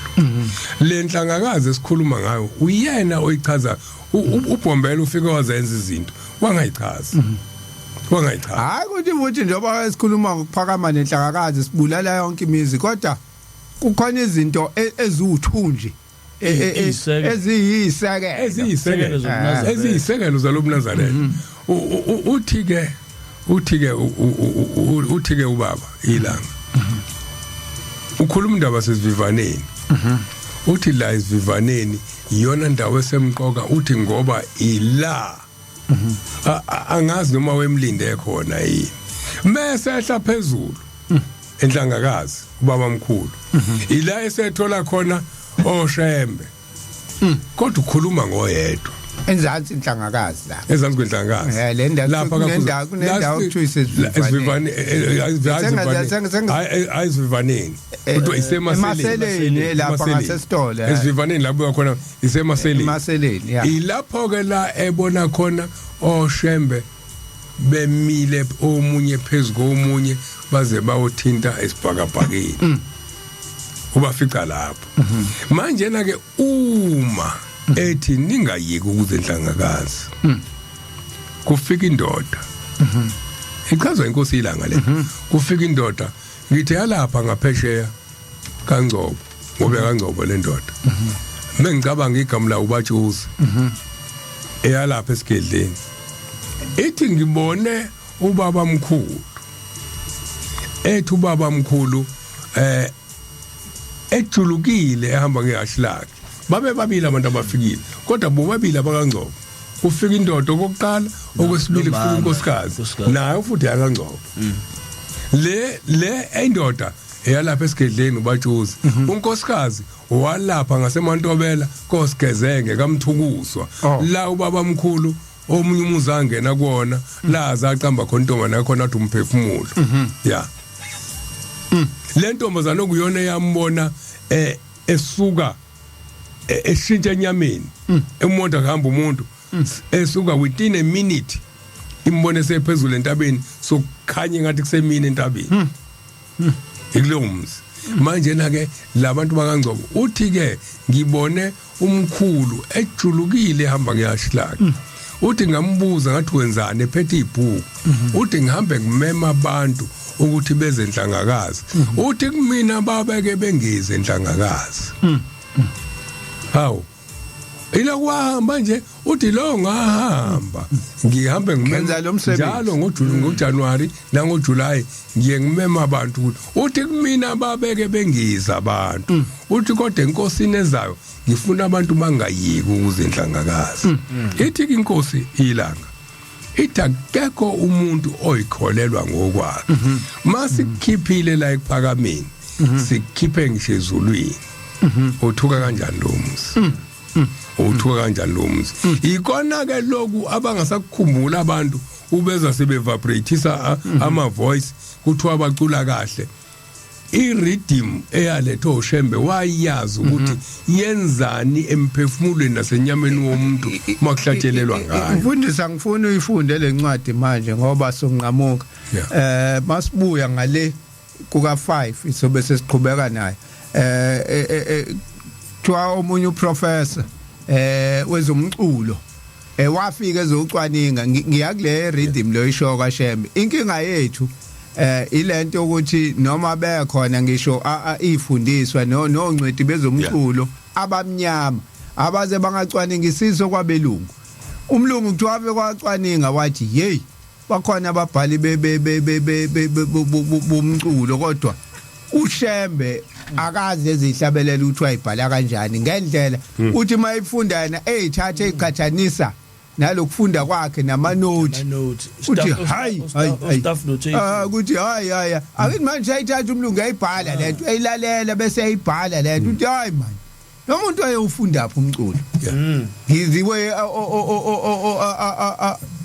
Le nhlangakazi esikhuluma ngayo uyena oyichaza. Ubhombela ufike wazenza izinto, wangayichaza, wangayichaza. Hayi, ukuthi futhi njengoba esikhuluma ngokuphakama nenhlakakazi, sibulala yonke imizi, kodwa kukhona izinto eziwuthunji Iy'sekelo. eziyisekelo. Eziyisekelo. Zobunazaretha. Eziyisekelo zalobuNazaretha. Uthi ke ubaba ilanga ukhuluma indaba sesivivaneni. Uthi la esivivaneni iyona ndawo esemqoka, uthi ngoba ila angazi noma wemlinde khona yini. Mase ehla phezulu enhlangakazi ubaba mkhulu, ila esethola khona oshembe, kodwa ukhuluma ngoyedwa. Enzansi inhlangakazi la. Ezansi kwenhlangakazi. Le ndawo Lapha kunendawo okuthiwa isesivivaneni. Sengaze- Ayisivivaneni, kodwa isemaseleni. Emaseleni, lapha Emaseleni. ngasesitolo. Esivivaneni lapho khona isemaseleni. Emaseleni, ya. Ilapho ke la ebona khona oshembe bemile omunye phezulu komunye baze bawuthinta esibhakabhakeni, ubafica lapho. Manje na ke uma ethi ningayiki ukuze enhlangakazi, kufika indoda ichazwa inkosi ilanga le, kufika indoda ngithi yalapha ngaphesheya kaNgcobo, ngoba kaNgcobo le ndoda mengicabanga igama la ubatshuzi, eyalapha esigedleni, ithi ngibone ubaba mkhulu, ethi ubaba mkhulu ejulukile ehamba ngehashi lakhe. Babe babili abantu abafikile, kodwa bobabili abakaNgcobo. Kufika indoda okokuqala, okwesibili kufika Nomama, inkosikazi. Inkosikazi. Nayo futhi yakaNgcobo le indoda eyalapha esigedleni ubatshuzi, unkosikazi walapha ngasemantobela kosigezenge kamthukuswa. Oh. La ubaba mkhulu omunye umuzi angena kuwona la aqamba khona intombazana yakhona athi umphefumulo, ya le ntombazana okuyona eyambona esuka eshintsha enyameni, umuntu akuhamba umuntu esuka within a minute imbone sephezulu entabeni, sokukhanya ngathi kusemini entabeni ikulowo mzi. Manje na ke labantu bakaNgcobo, uthi ke ngibone umkhulu ejulukile ehamba ngehashi lakhe. Uthi ngambuza ngathi wenzani ephethe ibhuku? Uthi ngihambe ngimema abantu ukuthi beze enhlangakazi. Uthi kumina babeke bengize enhlangakazi. Hawu, ila kwahamba nje, uthi lo ngahamba ngihambe ngimema Ngenza lo msebenzi. Njalo ngoJuni, ngoJanuary nangoJuly ngiye ngimema abantu ukuthi, uthi kumina babeke bengiza abantu. Uthi kodwa enkosini ezayo ngifuna abantu bangayiki ukuze enhlangakazi. Ithi ke inkosi ilanga ithi akekho umuntu oyikholelwa ngokwakhe. Masikhiphile la ekuphakameni, sikhiphe ngisho ezulwini, uthuka kanjani lo muzi? Uthuka kanjani lo muzi? Ikona ke lokhu abangasakukhumbula abantu, ubeza sebevibrateisa ama voice, kuthiwa bacula kahle. I-rhythm eyalethwa uShembe wayazi ukuthi yenzani emphefumulweni nasenyameni womuntu makuhlatshelelwa ngayo. Mfundisi, angifuni uyifunde lencwadi manje ngoba sonqamuka. Masibuya ngale kuka 5 isobe sesiqhubeka naye. Kuthiwa omunye uprofessor wezomculo wafika ezocwaninga. Ngiya kule rhythm lo isho kaShembe. Inkinga yethu ilento ukuthi noma bekhona ngisho ifundiswa no nongcweti bezomculo abamnyama, abaze bangacwaninga kwabelungu. Umlungu kuthiwa ave kwacwaninga wathi, "Hey, bakhona ababhali be be be be be bomculo, kodwa uShembe akazi ezihlabelela ukuthi wayibhala kanjani ngendlela." Uthi mayifunda yena eyithatha eyiqhathanisa nalokufunda kwakhe namanothi, Ama-note. uthi hayi hayi hayi. Staff notation. Ah, ukuthi hayi hayi, akithi manje ayithatha umlungu ayibhala lento, ayilalela bese ayibhala lento. Uthi hayi man, lo muntu ayewufunda phi umculo? Ngiziwe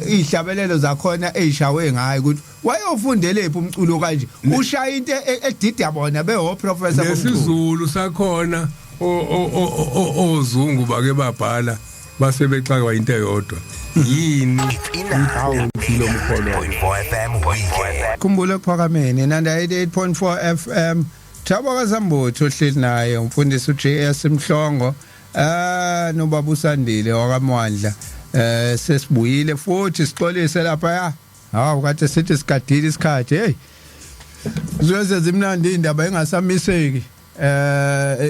ihlabelelo zakhona eyishawe ngayo ukuthi wayofundelephi umculo kanje, ushaya into edida bona beho professor bomculo. NesiZulu sakhona ozungu bake babhala base bexakwa into eyodwa yini. Hawu. Lo mkholo. 1.4 FM weekend. Khumbula kuphakameni Nanda 88.4 FM, Thabo kaSambuthu ohleli naye umfundisi uJS Mhlongo nobaba uSandile wakaMwandla. Sesibuyile futhi, sixolise lapha ya. Hawu, kade sithi sigadile isikhathi. Hey, zwe zimnandi indaba engasamiseki.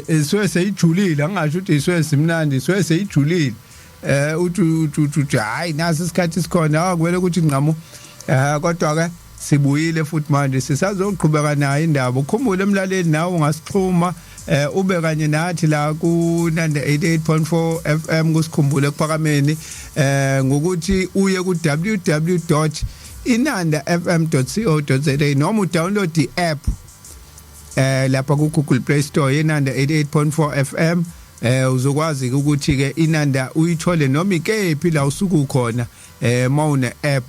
Iswe seyijulile, angasho ukuthi iswe simnandi, iswe seyijulile. Uthi uthi uthi hayi, nasi isikhathi sikhona, akumele ukuthi ngqamu. Kodwa ke sibuyile futhi manje sisazoqhubeka nayo indaba. Ukhumbule emlaleli, nawe ungasixhuma ube kanye nathi la ku 88.4 FM kusikhumbule ekuphakameni ngokuthi uye ku www.inandafm.co.za noma udownload i-app lapha ku Google Play Store, Inanda 88.4 FM. Uzokwazi ukuthi ke inanda uyithole noma ikephi la usuku khona mawune app.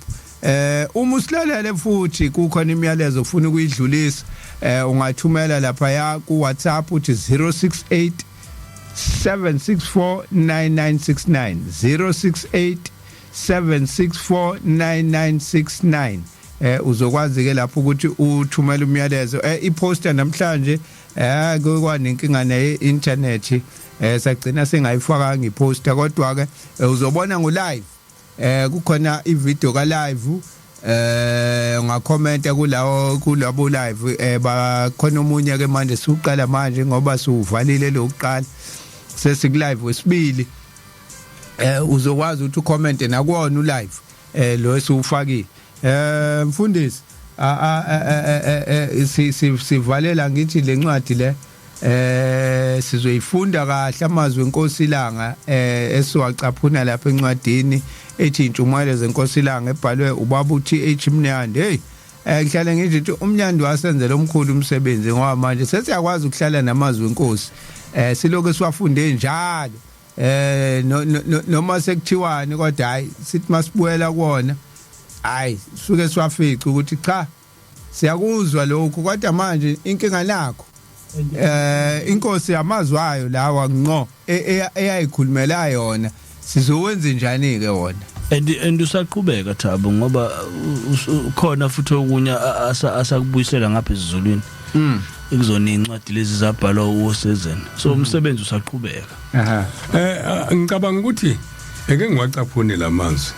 Uma usilalele futhi kukhona imiyalezo ufuna ukuyidlulisa, ungathumela lapha ya ku WhatsApp uthi 068 764 9969, 068 764 9969. Uzokwazi ke lapho ukuthi uthumele umyalezo. Iposter namhlanje kukwanenkinga ne internet, sagcina singayifakanga iposter, kodwa ke uzobona ngo live kukhona ivideo ka live. Ungakhomenta kulawo kulabo live. Bakhona omunye ke manje siuqala manje ngoba siuvalile lokuqala, sesiku live wesibili. Uzokwazi ukuthi ucomment nakuwona ulive lo esiufakile. Mfundisi, sivalela ngithi lencwadi le sizoyifunda kahle, amazwi enkosi ilanga esiwacaphuna lapha encwadini ethi Intshumayelo zenkosi ilanga ebhalwe ubaba uTH Mnyandi. Hey, ngihlale ngithi uMnyandi wasenzela omkhulu umsebenzi ngoba manje sesiyakwazi ukuhlala namazwi enkosi, siloke siwafunde njalo noma sekuthiwani, kodwa hayi, sithi masibuyela kuona, hayi, suke siwafica ukuthi cha, siyakuzwa lokhu, kodwa manje inkinga nakho inkosi amazwi ayo lawa ngqo eyayikhulumela yona, sizowenza njani ke wona? And usaqhubeka, Thabo, ngoba khona futhi okunye asakubuyisela ngapha esiZulwini ekuzona incwadi lezi zabhalwa uSezen, so umsebenzi usaqhubeka. Ngicabanga ukuthi eke ngiwacaphune lamazwi.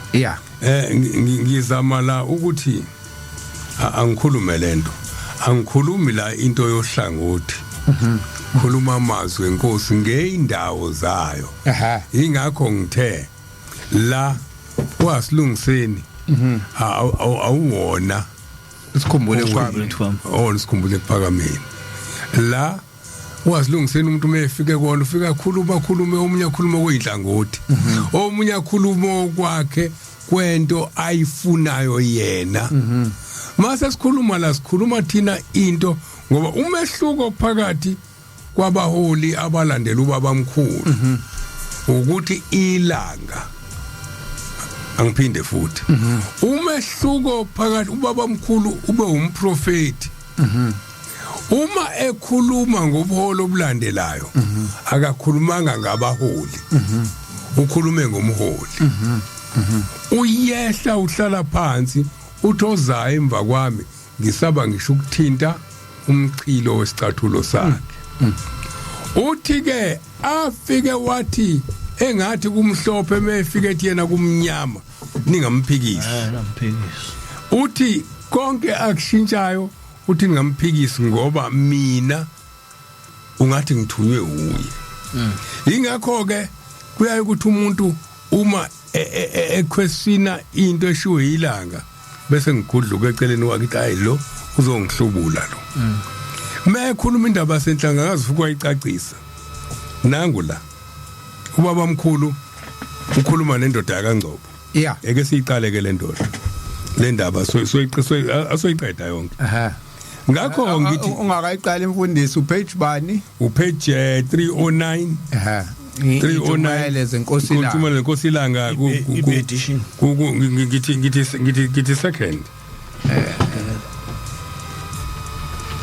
Ngizama la ukuthi angikhulume lento, angikhulumi la into yohlangothi, khuluma amazwi enkosi ngeindawo zayo. Ingakho ngithe la wasilungiseni awuwona Sikhumbule kwami. Oh, sikhumbule kuphakameni la wasilungiseni. Umuntu uma efike kona ufika akhuluma, akhulume omunye, akhuluma kuyinhlangothi, omunye akhuluma okwakhe kwento ayifunayo yena. Mase sikhuluma la, sikhuluma thina into, ngoba umehluko phakathi kwabaholi abalandela ubaba mkhulu ukuthi ilanga, angiphinde futhi, umehluko phakathi, ubaba mkhulu ube umprofeti. Uma ekhuluma ngobuholi obulandelayo, akakhulumanga ngabaholi, ukhulume ngomholi. Uyehla, uhlala phansi, uthi ozayo emva kwami ngisaba ngisho ukuthinta umchilo wesicathulo sakhe. Uthi ke afike wathi engathi kumhlophe, mefike ethi yena kumnyama, ningamphikisi. Namphikisi. Uthi konke akushintshayo, uthi ningamphikisi ngoba mina ungathi ngithunywe uye. Ingakho ke kuyaye ukuthi umuntu uma equestiona into eshiwe ilanga, bese ngigudluka eceleni kwakhe, hayi, lo uzongihlubula lo. Mayekhuluma indaba senhlanga akazi futhi wayicacisa. Nangu la ubaba mkhulu ukhuluma nendoda yakaNgcobo. Eke siyiqale ke le ndoda, le ndaba asoyiqeda yonke. Ngakho ngithi Ungakayiqala imfundiso, upage bani? Upage 309. 309. Intshumayelo zenkosi la. Intshumayelo zenkosi ilanga Edition. Ngithi second.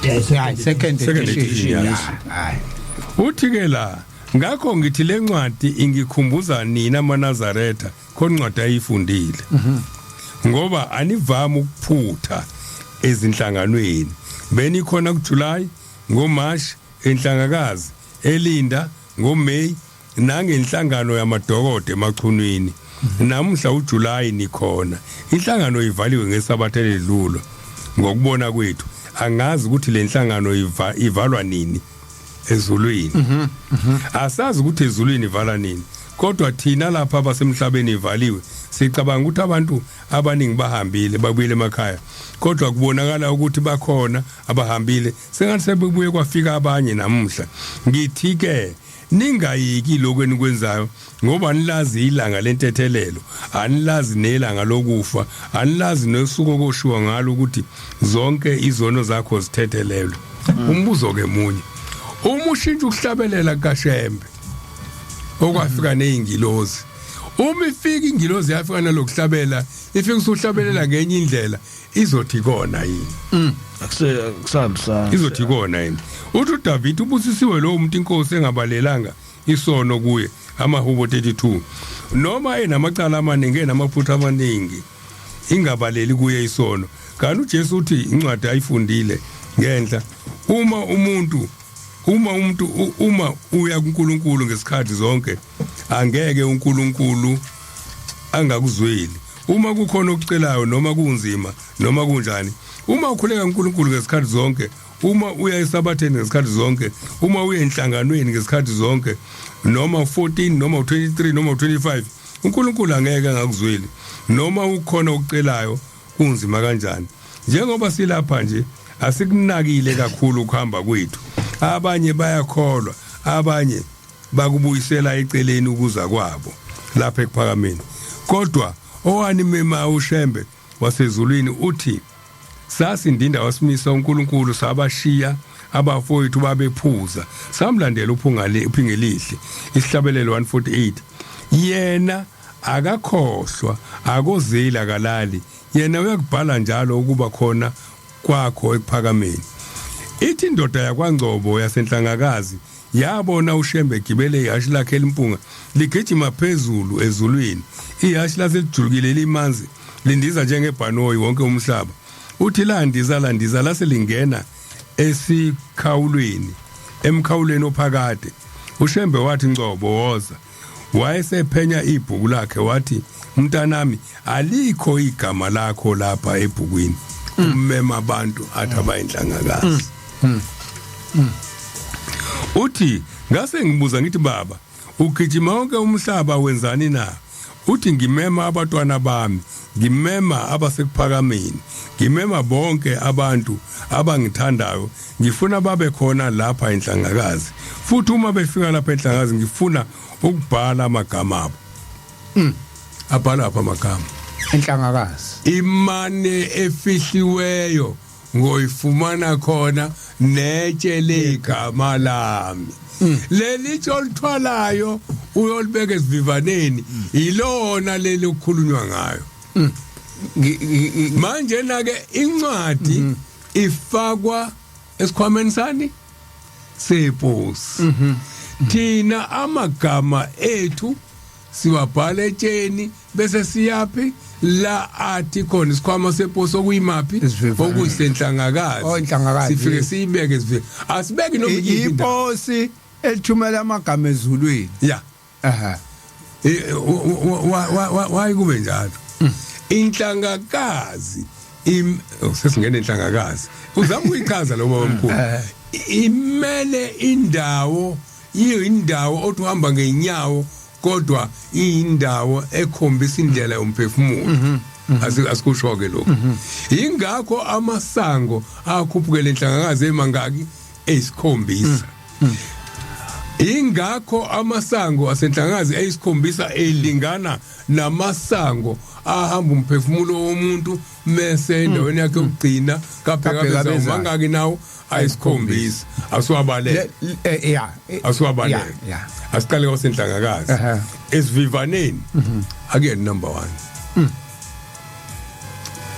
Yes, hayi, second Second edition. edition, yes. Hayi. Uthi ke la, ngakho ngithi lencwadi ingikhumbuza nina amaNazaretha, khona incwadi ayifundile, ngoba anivami ukuphutha ezinhlanganweni. Benikhona kuJuly, ngoMarch enhlangakazi elinda, ngoMay nangenhlangano yamadokodo emachunwini. Namuhla uJuly nikhona. Inhlangano ivaliwe ngesabatha eledlula ngokubona kwethu. Angazi ukuthi le nhlangano ivalwa nini ezulwini. Asazi ukuthi ezulwini ivala nini, kodwa thina lapha abasemhlabeni ivaliwe. Sicabanga ukuthi abantu abaningi bahambile, babuyele emakhaya, kodwa kubonakala ukuthi bakhona abahambile, sengathi sebebuye kwafika abanye namuhla. Ngithi ke ningayiki lokho enikwenzayo, ngoba anilazi ilanga lentethelelo, anilazi nelanga lokufa, anilazi nosuku okoshiwa ngalo ukuthi zonke izono zakho zithethelelwe. Umbuzo ke munye: uma ushintsha ukuhlabelela kaShembe, Okwafika nezingilozi. Uma ifika ingilozi yafika nalokuhlabela, ifika usuhlabelela ngenye indlela, izothi kona yini? Akuse kusahambisana. Izothi kona yini? Uthi uDavid ubusisiwe lo muntu inkosi engabalelanga isono kuye, amahubo 32. Noma enamacala amaningi, enamaphutha amaningi, ingabaleli kuye isono. Kanti uJesu uthi incwadi ayifundile ngenhla, uma umuntu uma umuntu uma uya kuNkulunkulu ngesikhathi zonke, angeke uNkulunkulu angakuzweli. Uma kukhona okucelayo, noma kunzima noma kunjani, uma ukhuleka kuNkulunkulu ngesikhathi zonke, uma uya esabatheni ngesikhathi zonke, uma uya enhlanganweni ngesikhathi zonke, noma 14 noma 23 noma 25, uNkulunkulu angeke angakuzweli noma ukhona okucelayo kunzima kanjani. Njengoba silapha nje, asikunakile kakhulu ukuhamba kwethu. Abanye bayakholwa, abanye bakubuyisela eceleni ukuza kwabo lapha ekuphakameni. Kodwa owanimema uShembe wasezulwini uthi sasindinda wasimisa uNkulunkulu, sabashiya abafowethu babephuza, samlandela uphungale uPhingelihle. Isihlabelelo 148. Yena akakhohlwa, akozeli, akalali. Yena uyakubhala njalo ukuba khona kwakho ekuphakameni. Ithi indoda yakwaNgcobo yasenhlangakazi yabona uShembe egibele ihashi lakhe elimpunga ligijima phezulu ezulwini. Ihashi laselijulukile, limanzi, lindiza njengebhanoyi wonke umhlaba. Uthi landiza, landiza, lase lingena esikhawulweni, emkhawulweni ophakade. uShembe wathi, "Ngcobo, woza." Wayesephenya ibhuku lakhe, wathi, "Mntanami, alikho igama lakho lapha ebhukwini." Umema abantu athi abayinhlangakazi. Uthi ngase ngibuza ngithi, "Baba, ugijima wonke umhlaba wenzani na?" Uthi, "Ngimema abatwana bami, ngimema abasekuphakameni, ngimema bonke abantu abangithandayo. Ngifuna babe khona lapha enhlangakazi, futhi uma befika lapha enhlangakazi ngifuna ukubhala amagama abo." Abhala apha amagama. Enhlangakazi. Imane efihliweyo ngoyifumana khona netshe legama lami. Leli tshe olithwalayo uyolibeka esivivaneni, ilona leli okukhulunywa ngayo. Manje na ke incwadi ifakwa esikhwameni sani seposi. Thina amagama ethu siwabhala etsheni, bese siyaphi la athi khona isikhwama seposi okuyimaphi? Isivivaneni. Okuyisenhlangakazi. Oh, inhlangakazi. Sifike siyibeke, sifike asibeki noma iyiphi indawo. Iposi elithumela amagama ezulwini. Ya. Aha. Why kube njalo? Inhlangakazi oh, sesingena inhlangakazi, uzama ukuyichaza lo baba omkhulu. Imele indawo, iyindawo othi uhamba ngenyawo, kodwa iyindawo ekhombisa indlela yomphefumulo. Asikusho ke lokho. Ingakho amasango akhuphukele inhlangakazi emangaki? Eyisikhombisa. Ingakho amasango asenhlangakazi eyisikhombisa elingana namasango ahamba umphefumulo womuntu mese endaweni yakhe yokugcina kaBheka kaBheka bezayo. Bezayo. Mangaki nawo? Ayisikhombisa. Asiwabaleke. Ya. Asiwabaleke. Ya. Asiqale kwasenhlangakazi. Esivivaneni akuyena number 1.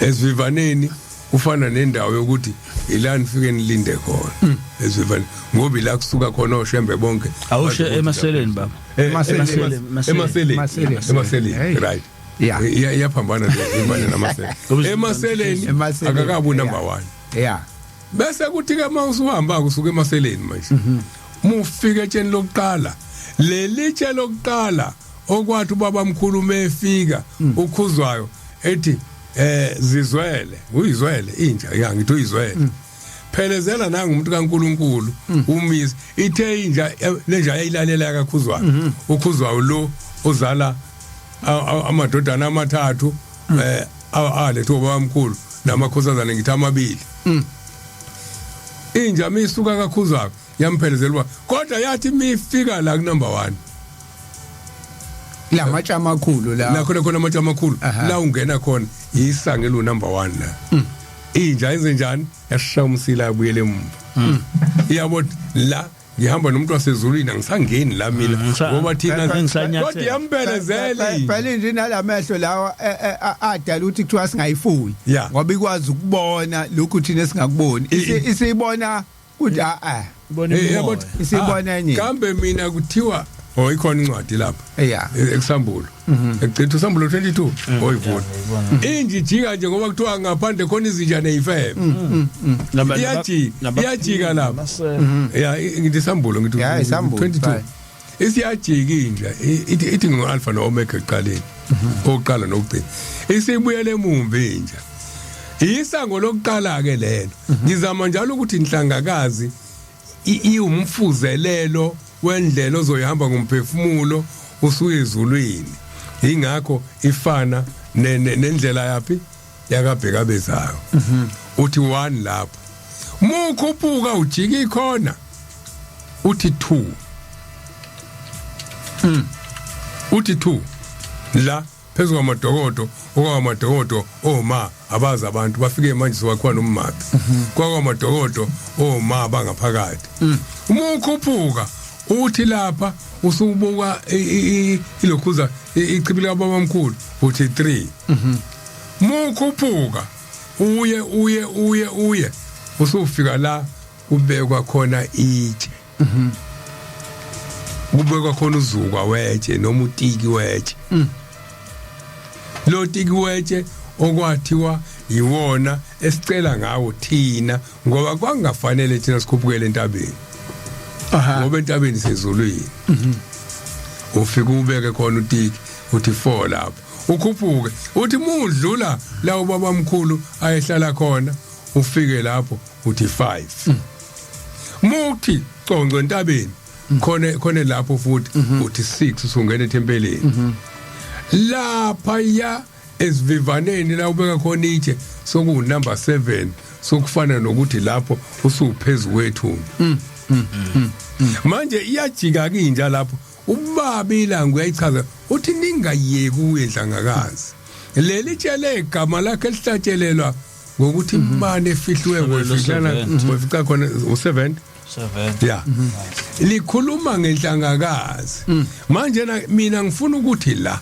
Esivivaneni ufana nendawo yokuthi ila nifike nilinde khona esivivaneni, ngoba ila kusuka khona oshembe bonke. Awushe emaseleni, baba. Emaseleni. Emaseleni. Emaseleni. Emaseleni. Hey. Right. Yeah. Iyaphambana nesivivane namasele. Ngoba emaseleni Emaseleni, akakabu number yeah. 1. Bese kuthi ke uma usuhamba kusuka emaseleni manje, mufika etsheni lokuqala, leli tshe lokuqala okwathi ubaba mkhulu mefika ukhuzwayo ethi, "Zizwele, uyizwele inja ya, ngithi uyizwele, phelezela nanga umuntu kaNkuluNkulu umisi." Ithe inja lenja yayilalela kakhuzwayo, ukhuzwayo lo ozala amadodana amathathu alethe ubaba mkhulu namakhosazana, ngithi amabili. Inja misuka kakhuzwayo yamphelezela uba, kodwa yathi mifika la ku number 1, La matshe amakhulu la. La khona khona amatshe amakhulu. La ungena khona isange lo number 1 la. Inja yenze njani? Yashaya umsila, yabuyela emuva. Iyabona la. Ngihamba nomuntu wasezulwini, angisangeni la mina ngoba thina ngisanyathela. Kodwa iyambelezela. Phela nje nalamehlo lawa adala ukuthi kuthiwa singayifuyi ngoba ikwazi ukubona lokhu thina esingakuboni. Isibona ukuthi a a Ibona yabo, imimoya. Isibona enye. Kambe mina kuthiwa, oh, ikhona incwadi lapha ekusambulo, ekucitha usambulo 22, oyivula inji jika nje, ngoba kuthiwa ngaphandle khona izinja nezifebe. Iyajika, iyajika lapha. Ya, ngithi sambulo, ngithi Ya, isambulo, 22. fine. Isiyajika inja, ithi ngu alpha no omega ekuqaleni, oqala nokugcina. Isibuyele emumva inja, isango lokuqala ke lelo. Ngizama njalo ukuthi inhlangakazi iwumfuzelelo wendlela ozoyihamba ngomphefumulo usuye ezulwini. Ingakho ifana nendlela yapi yakabhekabezayo. Uthi 1 lapho, mukhuphuka ujika ikhona, uthi 2, uthi 2 la phezulu kwamadokodo, okwamadokodo oma abazi abantu bafike manje siwakhiwa nomaphi, kwakamadokodo oma bangaphakathi. Uma ukhuphuka uthi lapha usubuka ilokhuza ichibi likababa mkhulu, uthi 3. Mukhuphuka uye uye uye uye, usufika la kubekwa khona itshe, kubekwa khona uzukwa wetshe noma utiki wetshe. Lo tiki wetshe okwathiwa yiwona esicela ngawo thina, ngoba kwangafanele thina sikhuphukele entabeni, ngoba entabeni sezulwini. Ufika ubeke khona utiki, uthi 4 lapho. Ukhuphuke, uthi mudlula la ubaba mkhulu ayehlala khona, ufike lapho uthi 5. Muthi conco entabeni khona khona lapho futhi uthi 6, usungena ethempelini. Lapha ya esivivaneni la ubeka khona itshe soku number 7, sokufana nokuthi lapho usuphezulu kwethuna. Manje iyajika kinja lapho. Ubaba ilanga uyayichaza, uthi ningayeki uye enhlangakazi. Leli tshele igama lakhe elihlatshelelwa ngokuthi imane efihliwe ngofihlana ngofica khona u7. 7. Ya, likhuluma ngenhlangakazi. Manje na mina ngifuna ukuthi la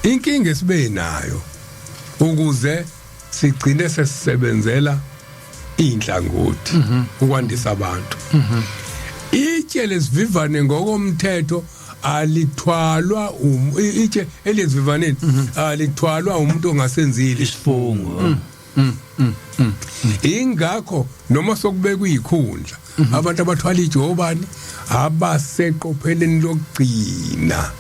inkinga esibe nayo ukuze sigcine sesisebenzela inhlangothi ukwandisa abantu, itshe lesivivane ngokomthetho alithwalwa, itshe elizivivaneni alithwalwa umuntu ongasenzile isifungo. Ingakho noma sokubekwa izikhundla, abantu abathwala itshe obani abaseqopheleni lokugcina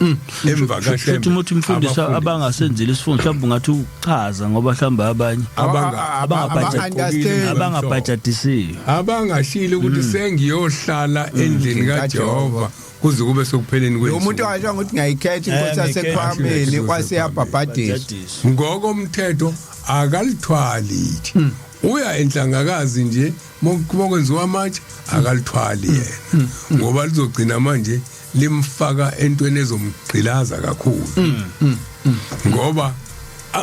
emva Futhi kaShembe. uma uthi mfundisi Abafundi. abangasenzile isifungo, mhlawumbe ungathi ukuchaza, ngoba mhlawumbe abanye Understand. abangabhajadisiwe. Abangashilo ukuthi sengiyohlala endlini kaJehova kuze kube sekupheleni Lo kwethu. muntu washo ukuthi ngayikhetha inkosi yasekhwameni kwaseyabhabhadiswa. Ngokomthetho akalithwali itshe, uya enhlangakazi nje mokwenziwa amatshe, akalithwali yena ngoba lizogcina manje limfaka entweni ezomgqilaza kakhulu, ngoba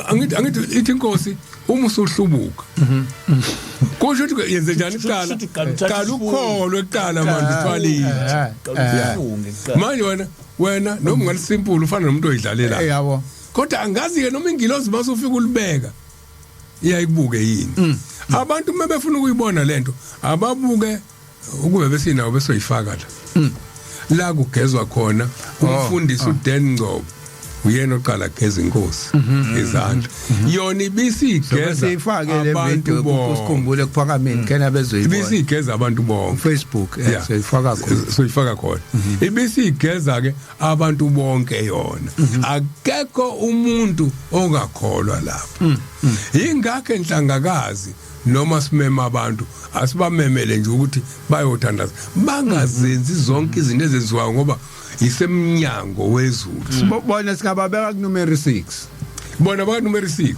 angithi ithi inkosi uma usuhlubuka kusho ukuthi yenze njani kuqala? Shuthi qala uthathe Qala isifungo. ukholwe kuqala, manje uthwala itshe. Ufunge kuqala. Manje wena noma ungalisimple ufana nomuntu oyidlalela, kodwa angazi ke noma ingilozi masufika ulibeka iyayikubuke yini. Abantu uma befuna ukuyibona lento ababuke ukube besinawo besoyifaka la la kugezwa khona. Umfundisi uDan Ngcobo uyena oqala geza inkosi izandla, yona ibisigeza Siyifake le abantu video bonke. kusikhumbule kuphakameni kena bezoyibona. Ibisigeza abantu bonke. Facebook siyifaka khona. Soyifaka khona. Ibisigeza ke abantu bonke yona, akekho umuntu ongakholwa lapho. Ingakho enhlangakazi noma simema abantu asibamemele nje ukuthi bayothandaza, bangazenzi zonke izinto ezenziwayo, ngoba isemnyango wezulu. Sibona singababeka ku number 6. Bona baka number 6,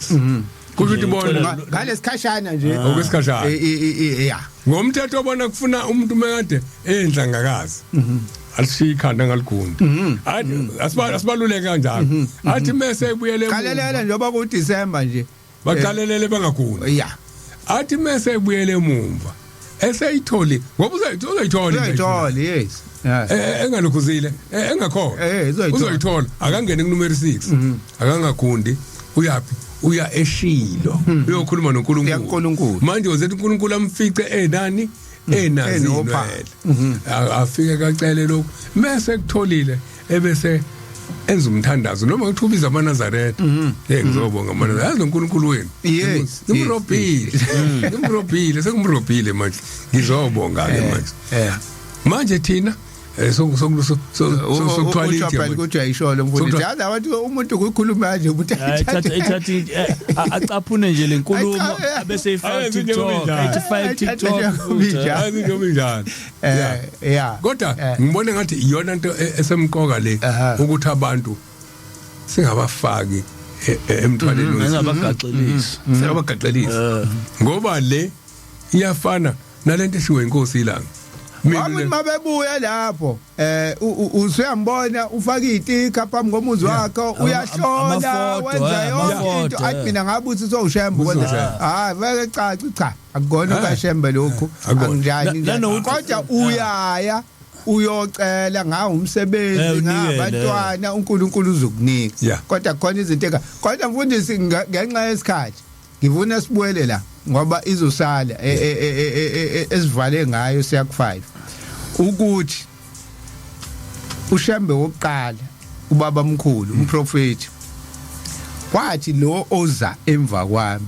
kusho ukuthi bona Ngalesikhashana nje. Okwesikhashana. Ya. Ngomthetho bona kufuna umuntu mekade enhlangakazi alishiya ikhanda ngaligunda, athi asibaluleke kanjalo, athi mase ebuyele emuva- Qalelela njengoba ku December nje. Baqalelele bangagundi. Athi mase ebuyele emumva Eseyitholi ngoba uzoyithola. Uyayithola, yes. Yeah. Engalokhuzile, engakhona. Uzoyithola. Uzoyithola, akangene kunumero 6, akangagundi, uyapi? Uya eshilo, uyokhuluma Uya noNkulunkulu. kuNkulunkulu. Manje uzethi uNkulunkulu amfice enani? Enazi Enopha. inwele. Afike kacele lokhu, mase kutholile ebese enza umthandazo noma kuthi ubiza amaNazaretha, hey, ngizobonga amaNazaretha, yazi lo uNkulunkulu wenu ngimrobhile, ngimrobhile, sengimrobhile manje, ngizobonga ke manje. Manje thina sokuthwala Utsho phela itshe. ukuthi uyayisholo mfundisi. Yazi abantu, umuntu ukukhuluma kanje umuntu Hayi, ithatha acaphune nje le nkulumo abese ifaka Ayenze TikTok, njengoba injalo. ayithi fake Ayithathe TikTok njengoba futhi, injalo. Yazi njengoba injalo. Yeah. Kodwa ngibone ngathi iyona into esemqoka le, ukuthi abantu singabafaki emthwaleni onzima. Engabagaxelisi. Singabagaxelisi ngoba le iyafana nalento eshiwe inkosi ilanga. Mina Wakuthi mabebuya lapho usuyambona ufaka itika phambi komuzi wakho, uyahlola, Amafoto, wenza yonke into. amafoto, Athi mina ngabe uthi sowushembe, Uthi kodwa sowushembe. hayi, vele caci, cha, akukona kashembe lokhu. Akukona. Akunjani njani. Nanokuthi- Kodwa uyaya uyocela ngawo umsebenzi, Unikele. ngabantwana, uNkulunkulu uzokunika. Kodwa khona izinto kodwa mfundisi, ngenxa yesikhathi ngifuna sibuyele la ngoba izosala esivale ngayo siya ku5, ukuthi uShembe wokuqala, ubaba mkhulu, umprofeti, wathi lo oza emva kwami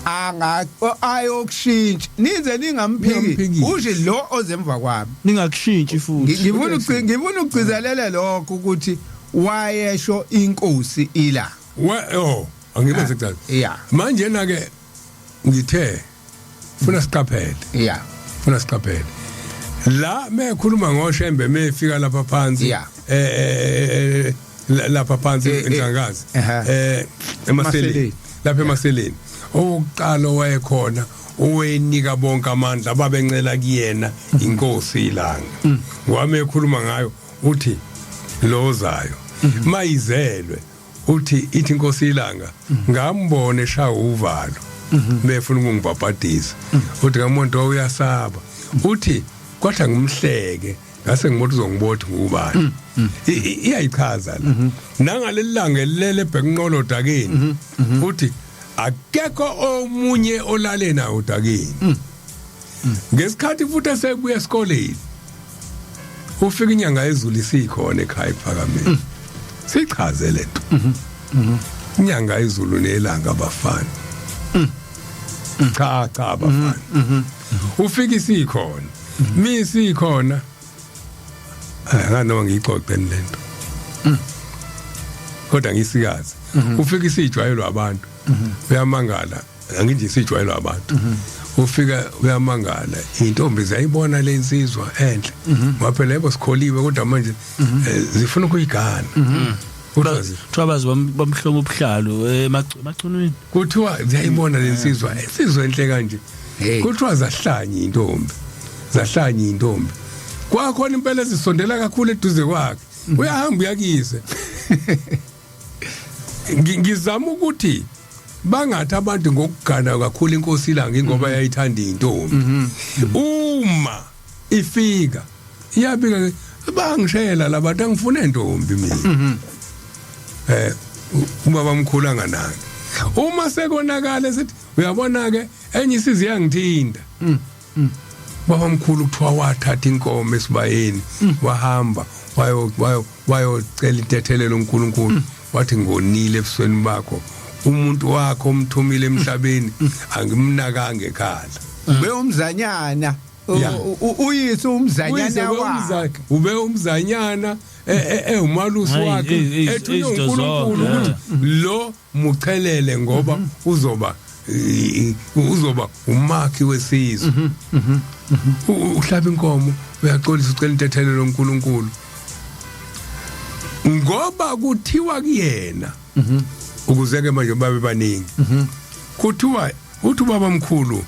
anga ayokushintsha, nize ningamphiki. Ningamphikisi. Usho lo oza emva kwami. Ningakushintshi futhi. Ngifuna ukugcizelela lokho ukuthi wayesho inkosi ila. Oh, angibe sekucaca. Manje na ke ngithe funa siqaphele. Funa siqaphele la mekhuluma ngoshembe mefika lapha phansi, lapha phansi enhlangazi, emaseleni. Emaseleni. Lapha emaseleni owokuqala wayekhona owenika bonke amandla babencela kuyena, inkosi ilanga, ngoba ekhuluma ngayo uthi lozayo mayizelwe, uthi ithi inkosi ilanga ngambona eshaya uvalo befuna ukungibhabhadisa, uthi ngamuntu uyasaba, uthi kodwa ngimhleke ngase ngibona uzongibotha ngubani. Iyayichaza la nangaleli langa elele ebhekunqolo dakeni, uthi akekho omunye olale nawo dakeni. Ngesikhathi futhi esebuya esikoleni ufika inyanga yezulu isikhona ekhaya ephakameni, sichaze lento, inyanga yezulu nelanga abafana, cha cha, abafana. Ufika isikhona, misikhona, nganoma ngiyixoxe lento kodwa ngisikazi, ufika isijwayelwa abantu, uyamangala, anginje isijwayelwa abantu, ufika uyamangala, intombi ziyayibona lensizwa enhle, ngoba phela yebo sikholiwe, kodwa manje zifuna ukuyigana. Kuthiwa Kuthiwa baze bamhloma ubuhlalu emachunwini. Kuthiwa ziyayibona lensizwa, insizwa enhle kanje. Hey. Kuthiwa zahlanya intombi, zahlanya intombi, kwakhona impela ezisondela kakhulu eduze kwakhe, uyahamba uyakise. Ngizama ukuthi bangathi abantu ngokugana kakhulu inkosi ilanga ingoba yayithanda intombi, uma ifika iyabika, bangishela labantu, angifune intombi mina. Ubaba mkhulu anganaki uma sekonakala, sithi uyabona ke enye isizi yangithinta. Baba mkhulu kuthiwa wathatha inkomo esibayeni, wahamba wayo wayo wayocela intethelelo uNkulunkulu, wathi ngonile ebusweni bakho, umuntu wakho omthumile emhlabeni angimnakanga ekhala. Ube umzanyana. Uyise umzanyana wakhe. Ube umzanyana ewumalusi Hayi, wakhe, ethunywe izinto uNkulunkulu zonke, ukuthi lo muchelele ngoba uzoba umakhi wesizwe. Uhlaba inkomo, uyaxolisa, ucela intethelelo uNkulunkulu, ngoba kuthiwa kuyena ukuze ke manje babe baningi. Kuthiwa uthi ubaba mkhulu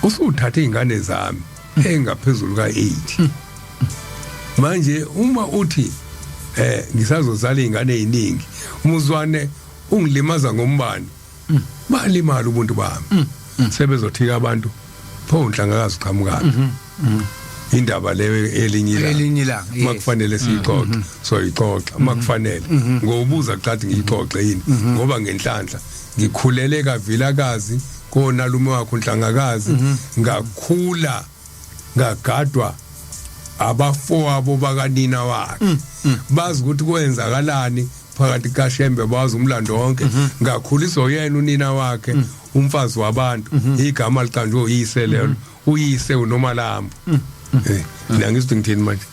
usuthatha izingane zami engaphezulu ka8, manje uma uthi ngisazozala izingane eziningi, umuzwane ungilimaza ngombani, balimala ubuntu bami, sebezothika abantu. Pho uNhlangakazi uqhamukaphi? Indaba leyo elinye ilanga. Elinye ilanga, yes. Makufanele siyixoxe, soyixoxa makufanele. Ngobuza kucathi ngiyixoxe yini, ngoba ngenhlanhla ngikhulele kaVilakazi konalume wakhe uNhlangakazi, ngakhula ngagadwa abafowabo bakanina wakhe, bazi ukuthi kwenzakalani phakathi kaShembe, bazi umlando wonke. Ngakhuliswa yena unina wakhe, umfazi wabantu, igama liqanjwe uyise lelo, uyise uNomalambo. Mina ngithi ngithini manje,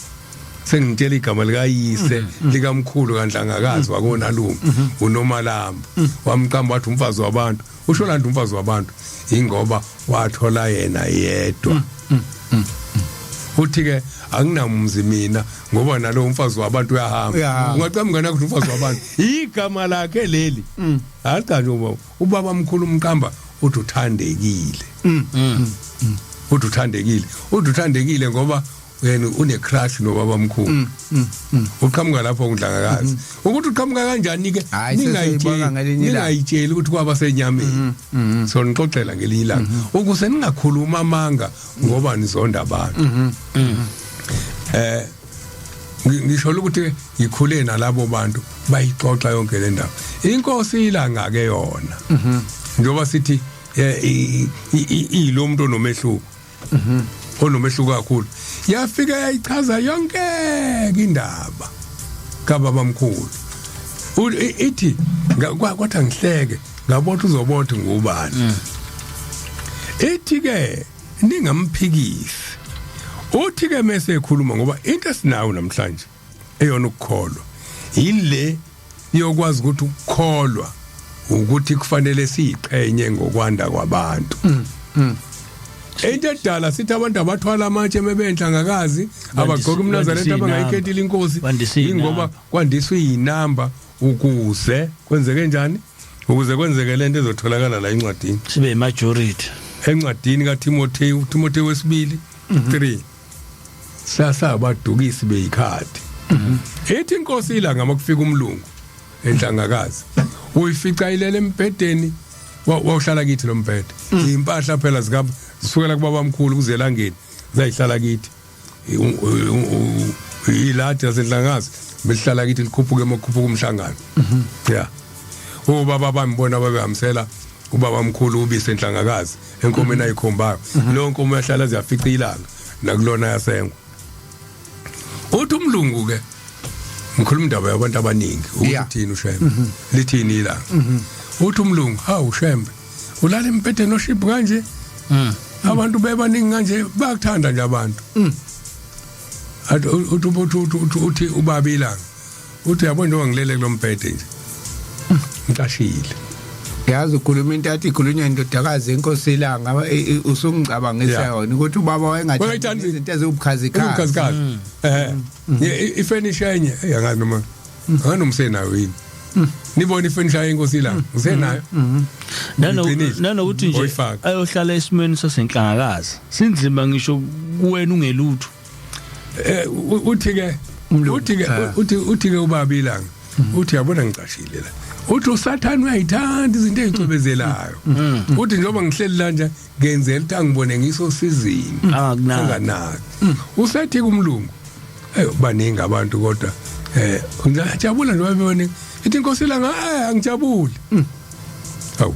sengitshela igama likayise likamkhulu kaNhlangakazi wakonalume uNomalambo, wamqamba wathi umfazi wabantu. Usho lanto umfazi wabantu ingoba wathola yena yedwa. Uthi ke anginamzi mina ngoba nalo umfazi wabantu uyahamba. Uyahamba. Ungaqhamuka nakho umfazi wabantu, igama lakhe leli aliqanjwe ubaba. Ubaba mkhulu umqamba uthi uthandekile, uthi uthandekile, uthi uthandekile ngoba yena une crush nobaba mkhulu. Uqhamuka lapho uNhlangakazi. Ukuthi uqhamuka kanjani ke, Hhayi, sesiyibona ngelinye ilanga. ningayitsheli ukuthi kwaba senyameni. So nixoxela ngelinye ilanga ukuze ningakhuluma amanga ngoba nizonda abantu. Ngisho ukuthi ngikhule nalabo bantu bayixoxa yonke le ndaba. Inkosi ilanga ke yona, njengoba sithi ilo muntu onomehluko, onomehluko kakhulu, yafika yayichaza yonke indaba kababa mkhulu. Ithi kwathi angihleke ngabotha uzobotha ngubani. Ithi ke ningamphikisi. Uthi ke mase ekhuluma, ngoba into esinayo namhlanje eyona ukukholwa ile iyokwazi ukuthi ukukholwa ukuthi kufanele siyiqhenye ngokwanda kwabantu. Into edala sithi abantu abathwala amatshe mebenhlangakazi, abagqoka umnazaretha, Kwandisa abangayikhethile inkosi, Kwandisa ingoba kwandiswa inamba ukuze kwenzeke njani, ukuze kwenzeke lento ezotholakala la encwadini. Sibe majority. Encwadini kaTimotheo, uTimotheo wesibili 3, sasabadukisi beyikhadi. Ethi inkosi ilanga makufika umlungu enhlangakazi, uyifica ilele embhedeni. Wawuhlala kithi lo mbhede, impahla phela zika zisukela kubaba mkhulu kuze elangeni zayihlala kithi. Iladi lasenhlangakazi belihlala kithi, likhuphuke emakhuphuka umhlangano ya ubaba bambona babehambisela ubaba mkhulu ubise enhlangakazi enkomeni ayikhombayo. Leyo nkomo yahlala ziyafica ilanga nakulona yasengwa. Uthi umlungu ke, ngikhuluma indaba yabantu abaningi ukuthi thini uShembe, lithini ilanga. Uthi umlungu, hawu Shembe, ulala empedeni oshibhu kanje, abantu bebaningi kanje, bayakuthanda nje abantu. Athi uthi uthi uthi uthi uthi ubaba ilanga, uthi yabona njengoba ngilele kulombhede nje, ngicashile. Yazi ukhuluma into athi ikhulunywa indodakazi yenkosi ilanga, usungicabangisa yona ukuthi ubaba wayengathandi Wayengayithandi izinto eziwubukhazikhazi. Ubukhazikhazi, ifurniture enye angazi noma angazi umsenayo yini. Nibona ifurniture yenkosi ilanga, ngisenayo. Ngiqinile. Nanokuthi nje Oyifaka. ayohlala esimweni sasenhlangakazi sinzima ngisho kuwena ungelutho. Uthi ke Umlungu. uthi ke uthi ke ubaba ilanga, uthi yabona ngicashile la. Uthi uSathane uyayithanda izinto ezicwebezelayo. Uthi njengoba ngihleli la nje ngenzela ukuthi angibone ngiso sizini, Angakunaki. anganaki. Usethi kumlungu, eh baningi abantu kodwa ngiyajabula nje babone. Ithi inkosi ilanga, angijabuli. Hawu,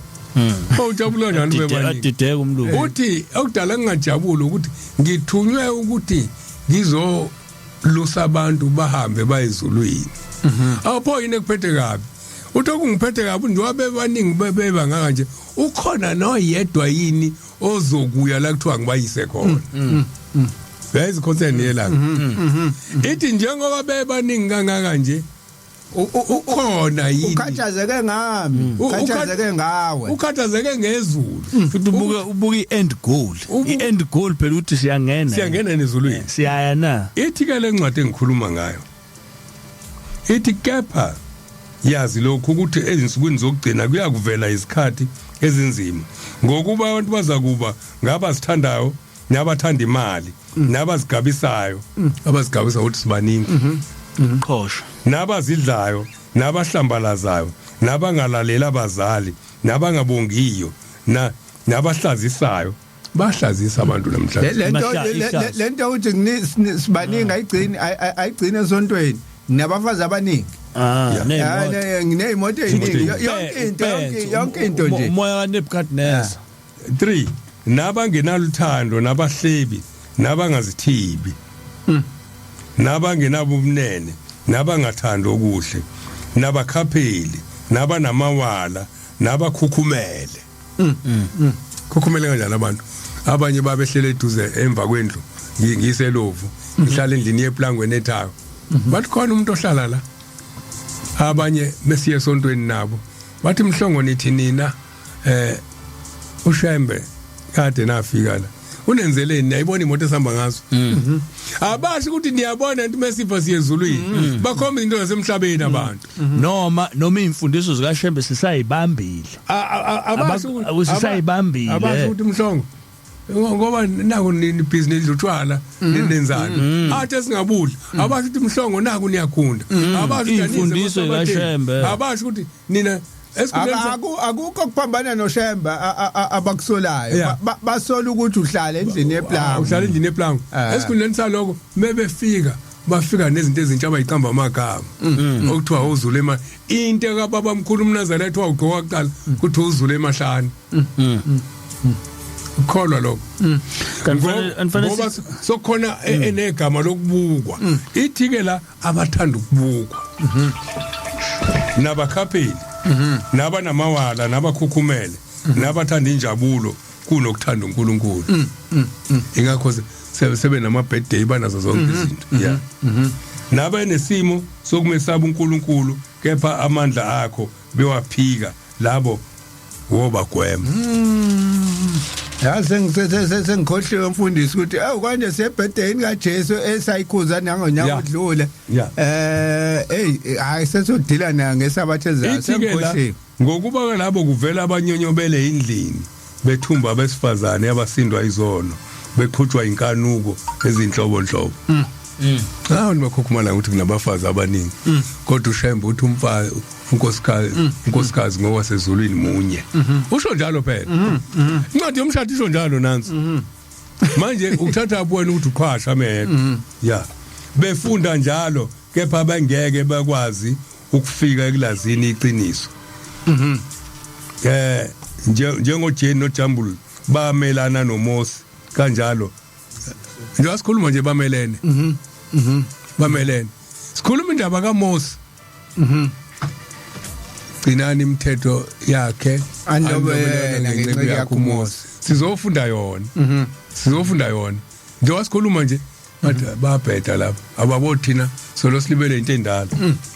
awujabula njani bebaningi? Adideka umlungu. Uthi okudala ngingajabuli ukuthi ngithunywe ukuthi ngizolusa abantu bahambe bayezulwini. Awupho yini ekuphethe kabi? Uthi okungiphethe kabi njengoba bebaningi bebeba ngaka nje, ukhona noyedwa yini ozokuya la kuthiwa ngibayise khona? Yazi concern yelanga ithi njengoba bebaningi kangaka nje, ukhona yini? Ukhathazeke ngami, ukhathazeke ngawe. Ukhathazeke ngezulu. Futhi ubuka i-end goal. I-end goal phela ukuthi siyangena. Siyangena nezulwini. Siyaya na? Ithi ke le ncwadi engikhuluma ngayo, ithi kepha yazi lokhu ukuthi ezinsukwini zokugcina kuyakuvela izikhathi ezinzima, ngokuba abantu bazakuba ngabazithandayo, nabathanda imali, nabazigabisayo, abazigabisa ukuthi sibaningi, Qhosha. Nabazidlayo, nabahlambalazayo, nabangalaleli abazali, nabangabongiyo, na nabahlazisayo. Bahlazisa abantu namhlanje. Lento lento uthi sibaningi ayigcini ayigcine esontweni, nabafazi abaningi. Neyimoto. Ngineyimoto eziningi, yonke into, yonke into nje. Umoya kaNebuchadnezzar. 3 nabangenaluthando, nabahlebi, nabangazithibi, nabangenabo ubunene, nabangathandi okuhle, nabakhapheli, nabanamawala, nabakhukhumele. Khukhumele kanjani abantu? Abanye babehlele eduze emva kwendlu, ngiselovu, ngihlala endlini yeplangwe nethayo. Bathi khona umuntu ohlala la. Abanye besiye esontweni nabo bathi, "Mhlongo, nithi nina uShembe kade nafika la unenzeleni? Niyayibona imoto esihamba ngazo?" Abasho ukuthi niyabona into mesifa siyezulwini, bakhomba into zasemhlabeni abantu. Noma imfundiso zikaShembe sisayibambile. Abasho Sisayibambile. Abasho ukuthi, "Mhlongo, ngoba naku ni business utshwala nenzani?" Athi singabudla. Abasho ukuthi, "Mhlongo, naku niyagunda." Abasho ukuthi Imfundiso kaShembe. Abasho ukuthi nina esikhundleni Akukho kuphambana noShembe abakusolayo. Basola ukuthi uhlala endlini yeplanga. Uhlala endlini yeplanga. Esikhundleni saloko mebefika, bafika nezinto ezintsha abayiqamba amagama okuthiwa uzulu ema into kababa mkhulu umNazaretha wawugqoka kuqala, kuthi uzulu emahlane. Ukholwa lokho? Kanti fanele Ngoba sokhona enegama lokubukwa. Ithi ke la abathanda ukubukwa, nabakhapheli, nabanamawala, nabakhukhumele, nabathanda injabulo kunokuthanda uNkulunkulu. Ingakho sebe nama birthday, banazo zonke izinto, yeah, naba enesimo sokumesaba uNkulunkulu, kepha amandla akho bewaphika, labo wobagwema. Yazi, sengikhohliwe, mfundisi, ukuthi awu kanje sebirthday kaJesu esayikhuza nangonyaka odlule. Hey, hayi, sesodila na ngesabatha ezayo. Ithi ke la Sengikhohliwe. Ngokuba ke labo kuvela abanyonyobele endlini, bethumba abesifazane abasindwa izono, beqhutshwa inkanuko ezinhlobonhlobo. Hawu, nibakhukhumala ukuthi kunabafazi abaningi, kodwa uShembe uthi umfazi, unkosikazi, unkosikazi ngokwasezulwini munye. Usho njalo phela incwadi yomshado, isho njalo nansi. Manje ukuthatha wena ukuthi uqhwasha amehlo ya befunda njalo, kepha bengeke bakwazi ukufika ekulazini iqiniso. NjengoJane noJambul bamelana noMose kanjalo nje, asikhuluma nje, bamelene, bamelene. Sikhuluma indaba kaMose, gcinani imithetho yakhe Andobe yena ngenceku ngenceku yakhe yakhe uMose. Sizofunda yona, sizofunda yona njengoba sikhuluma nje. Bathi babheda lapha ababo, thina solo silibele into endala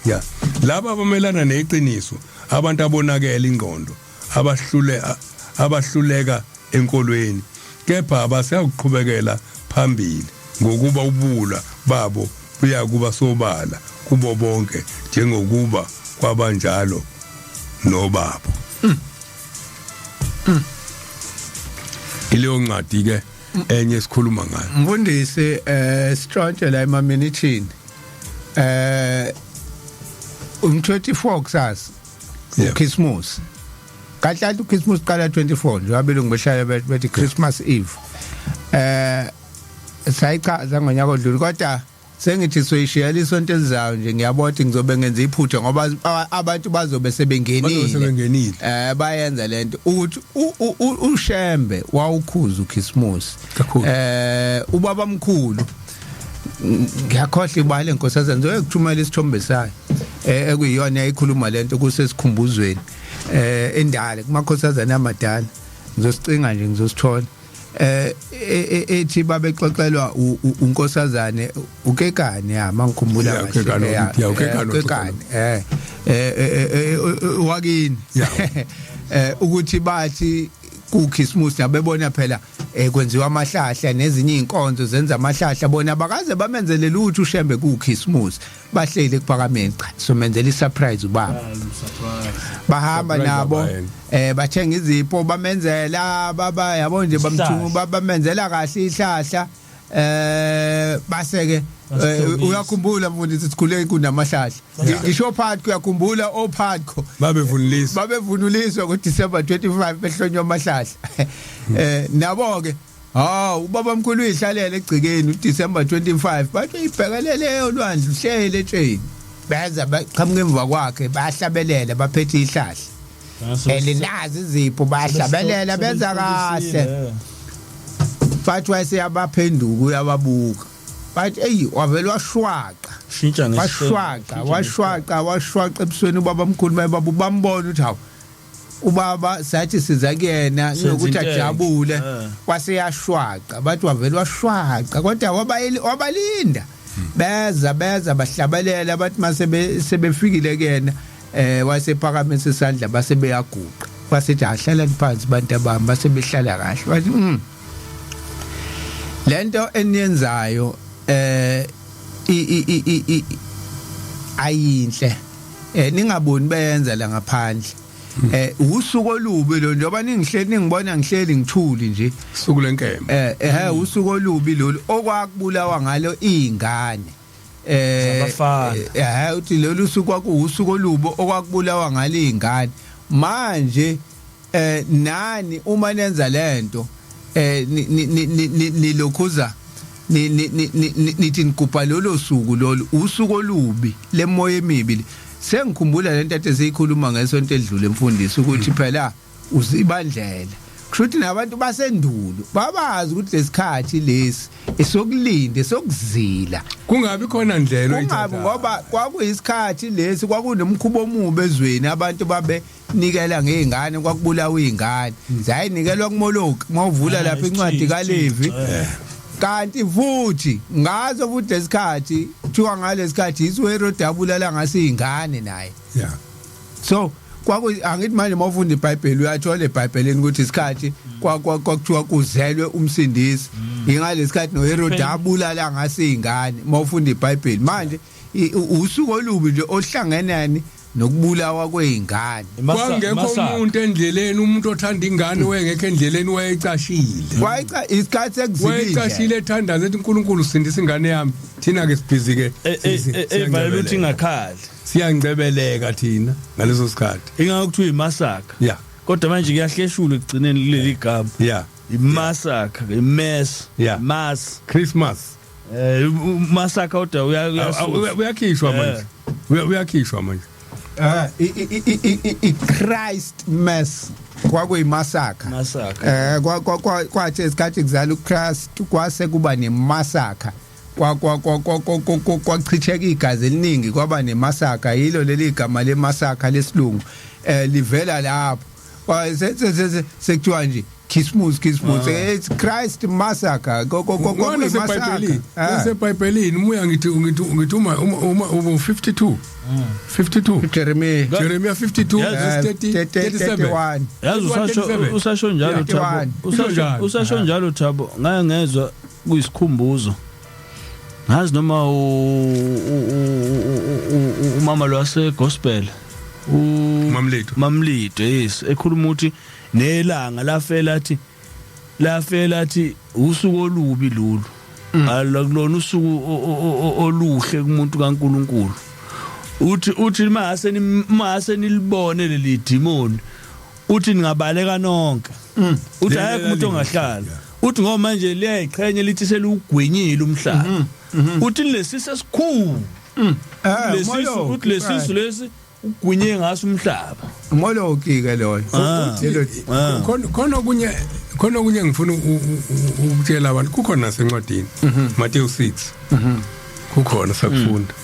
ya. Laba abamelana neqiniso, abantu abonakele ingqondo, abahlule abahluleka enkolweni, kepha abasakuqhubekela phambili, ngokuba ubula babo buyakuba sobala kubo bonke, njengokuba kwabanjalo nobabo. Ileyo ncwadi ke enye esikhuluma ngayo. Mfundisi, sitshontshe la emaminithini. Um 24 kusasa uChristmas. Kahle kahle uChristmas qala 24 nje, abelungu behlala bethi Christmas Eve. Sayichaza ngonyaka odlule, kodwa sengithi soyishiyela isonto elizayo nje. Ngiyabona ukuthi ngizobe ngenza iphutha ngoba abantu bazobe sebengenile. Bazobe sebengenile. Bayenza lento ukuthi uShembe wawukhuza uChristmas. Kakhulu. Ubaba mkhulu, ngiyakhohlwa ibale nkosazana, ngizokuthumela isithombe sayo ekuyiyona eyikhuluma lento kusesikhumbuzweni endala kumakhosazana amadala. Ngizosicinga nje, ngizosithola. Ethi babexoxelwa unkosazane uKekane, ya, mangikhumbula. Yeah, uKekane, yeah, uKekane. uKekane wakini ukuthi bathi kuChristmas nabebona phela kwenziwa amahlahla nezinye inkonzo zenza amahlahla, bona bakaze bamenzele lutho uShembe kuChristmas. Bahleli ekuphakameni, cha, somenzela isurprise ubaba. Bahamba Surprise nabo abayena. Bathenga izipho, bamenzela baba, yabo nje, bamthunga, bamenzela kahle ihlahla. Base ke Basihlomisa. Uyakhumbula, mfundisi, sikhule kunamahlahla, ngisho phakathi, uyakhumbula ophatho Babevunulisa. Babevunuliswa ngoDecember 25, behlonywa amahlahla. Nabo ke Hawu, ubaba mkhulu uyihlalela egcikeni uDecember 25, bathi uyibhekelele olwandle, uhlele etsheni. Beza baqhamuka emva kwakhe, bahlabelela baphethe ihlahla elinazi izipho, bahlabelela benza kahle. Bathi wayeseyabaphenduka, uyababuka, bathi eyi, wavele washwaqa. Shintsha. Washwaqa, washwaqa, washwaqa ebusweni ubaba mkhulu. Mayebaba bambona ukuthi hawu, ubaba sathi siza kuyena Senza ngokuthi into enhle. ajabule, waseyashwaqa. Bathi wavele washwaqa, kodwa wabalinda, beza beza bahlabelela. Bathi mase sebefikile kuyena, wasephakamisa isandla, base beyaguqa, wasethi, "Ahlalani phansi bantu abami." Base behlala kahle. Wathi, lento eniyenzayo i i i i ayinhle, ningaboni beyenza la ngaphandle, usuku olubi lo, njengoba ningihleli ningibona ngihleli ngithuli nje." Suku lenkemba. Usuku olubi lolu okwakubulawa ngalo izingane Zabafana. Uthi lolu suku kwakuwusuku olubi okwakubulawa ngalo izingane. Manje nani uma nenza lento, nilokhuza nithi nigubha lolo suku lolu, usuku olubi lemoya emibi le. Sengikhumbula lento ade siyikhuluma ngesonto edlule, mfundisi, ukuthi phela uzibandlela, kusho ukuthi nabantu basendulo babazi ukuthi lesikhathi lesi esokulinda, esokuzila. Kungabi khona ndlela Kungabi oyithathayo. Ngoba kwakuyisikhathi lesi kwakunomkhubo omubi ezweni, abantu babe nikela ngezingane, kwakubulawa izingane, zayinikelwa kuMoloki mawuvula lapha incwadi kaLevi. Kanti futhi ngazo futhi lesikhathi kuthiwa ngalesikhathi isiHerode abulala ngaso izingane naye. So kwaku angithi manje mawufunda iBhayibheli uyathola eBhayibhelini ukuthi isikhathi kwakuthiwa kuzelwe umsindisi ingalesikhathi noHerode abulala ngaso izingane. Mawufunda iBhayibheli manje usuku olubi nje ohlangenani nokubulawa kweingane. Kwangekho umuntu endleleni, umuntu othanda ingane wayengekho endleleni, wayecashile. Wayeca isikhathi sekuzilile. Wayecashile ethandaza ethi, "uNkulunkulu, sindisa ingane yami." Thina ke sibhizi ke. Evalela ukuthi ingakhali. Siyangcebeleka thina ngaleso sikhathi. Ingakho kuthiwa imassacre. Kodwa manje kuyahleshulwa ekugcineni kuleli gama. Imassacre, imass. Mass. Christmas. Massacre kodwa uyasusa. Uyakhishwa manje. Uyakhishwa manje. I Christ Mass kwakuyimassacre. Massacre. Kwathi esikhathi kuzala uChrist kwase kuba nemassacre, kwa kwa kwa kwa kwachitheka igazi eliningi, kwaba nemassacre. Yilo leli gama lemassacre lesilungu livela lapho. Sekuthiwa nje Christmas, Christmas, it's Christ massacre. Ko ko ko. Ngona seBhayibhelini, seBhayibhelini umuya ngithi uma 52 52 Jeremiah. Jeremiah 52 verse 30 37. 31. Yazi usasho 37. usasho njalo, Thabo. 31. Usasho Njalo. usasho njalo, Thabo, ngake ngezwa kuyisikhumbuzo. Ngazi noma umama lwase gospel u Mamlito. Mamlito, yes, ekhuluma ukuthi nelanga lafela, athi lafela, athi usuku olubi lolu, alakulona usuku oluhle kumuntu kaNkuluNkulu. Uthi mase nilibone leli demon, uthi ningabaleka nonke, uthi ayekho umuntu ongahlala, uthi ngoba manje liyayiqhenya, lithi selugwinyile umhlaba, uthi lesisu esikhulu, lesisu, uthi lesisu lesi ugwinye ngaso umhlaba. Moloki ke loyo. Lelo. Khona okunye ngifuna ukutshela abantu, kukhona nasencwadini Matthew 6, kukhona sakufunda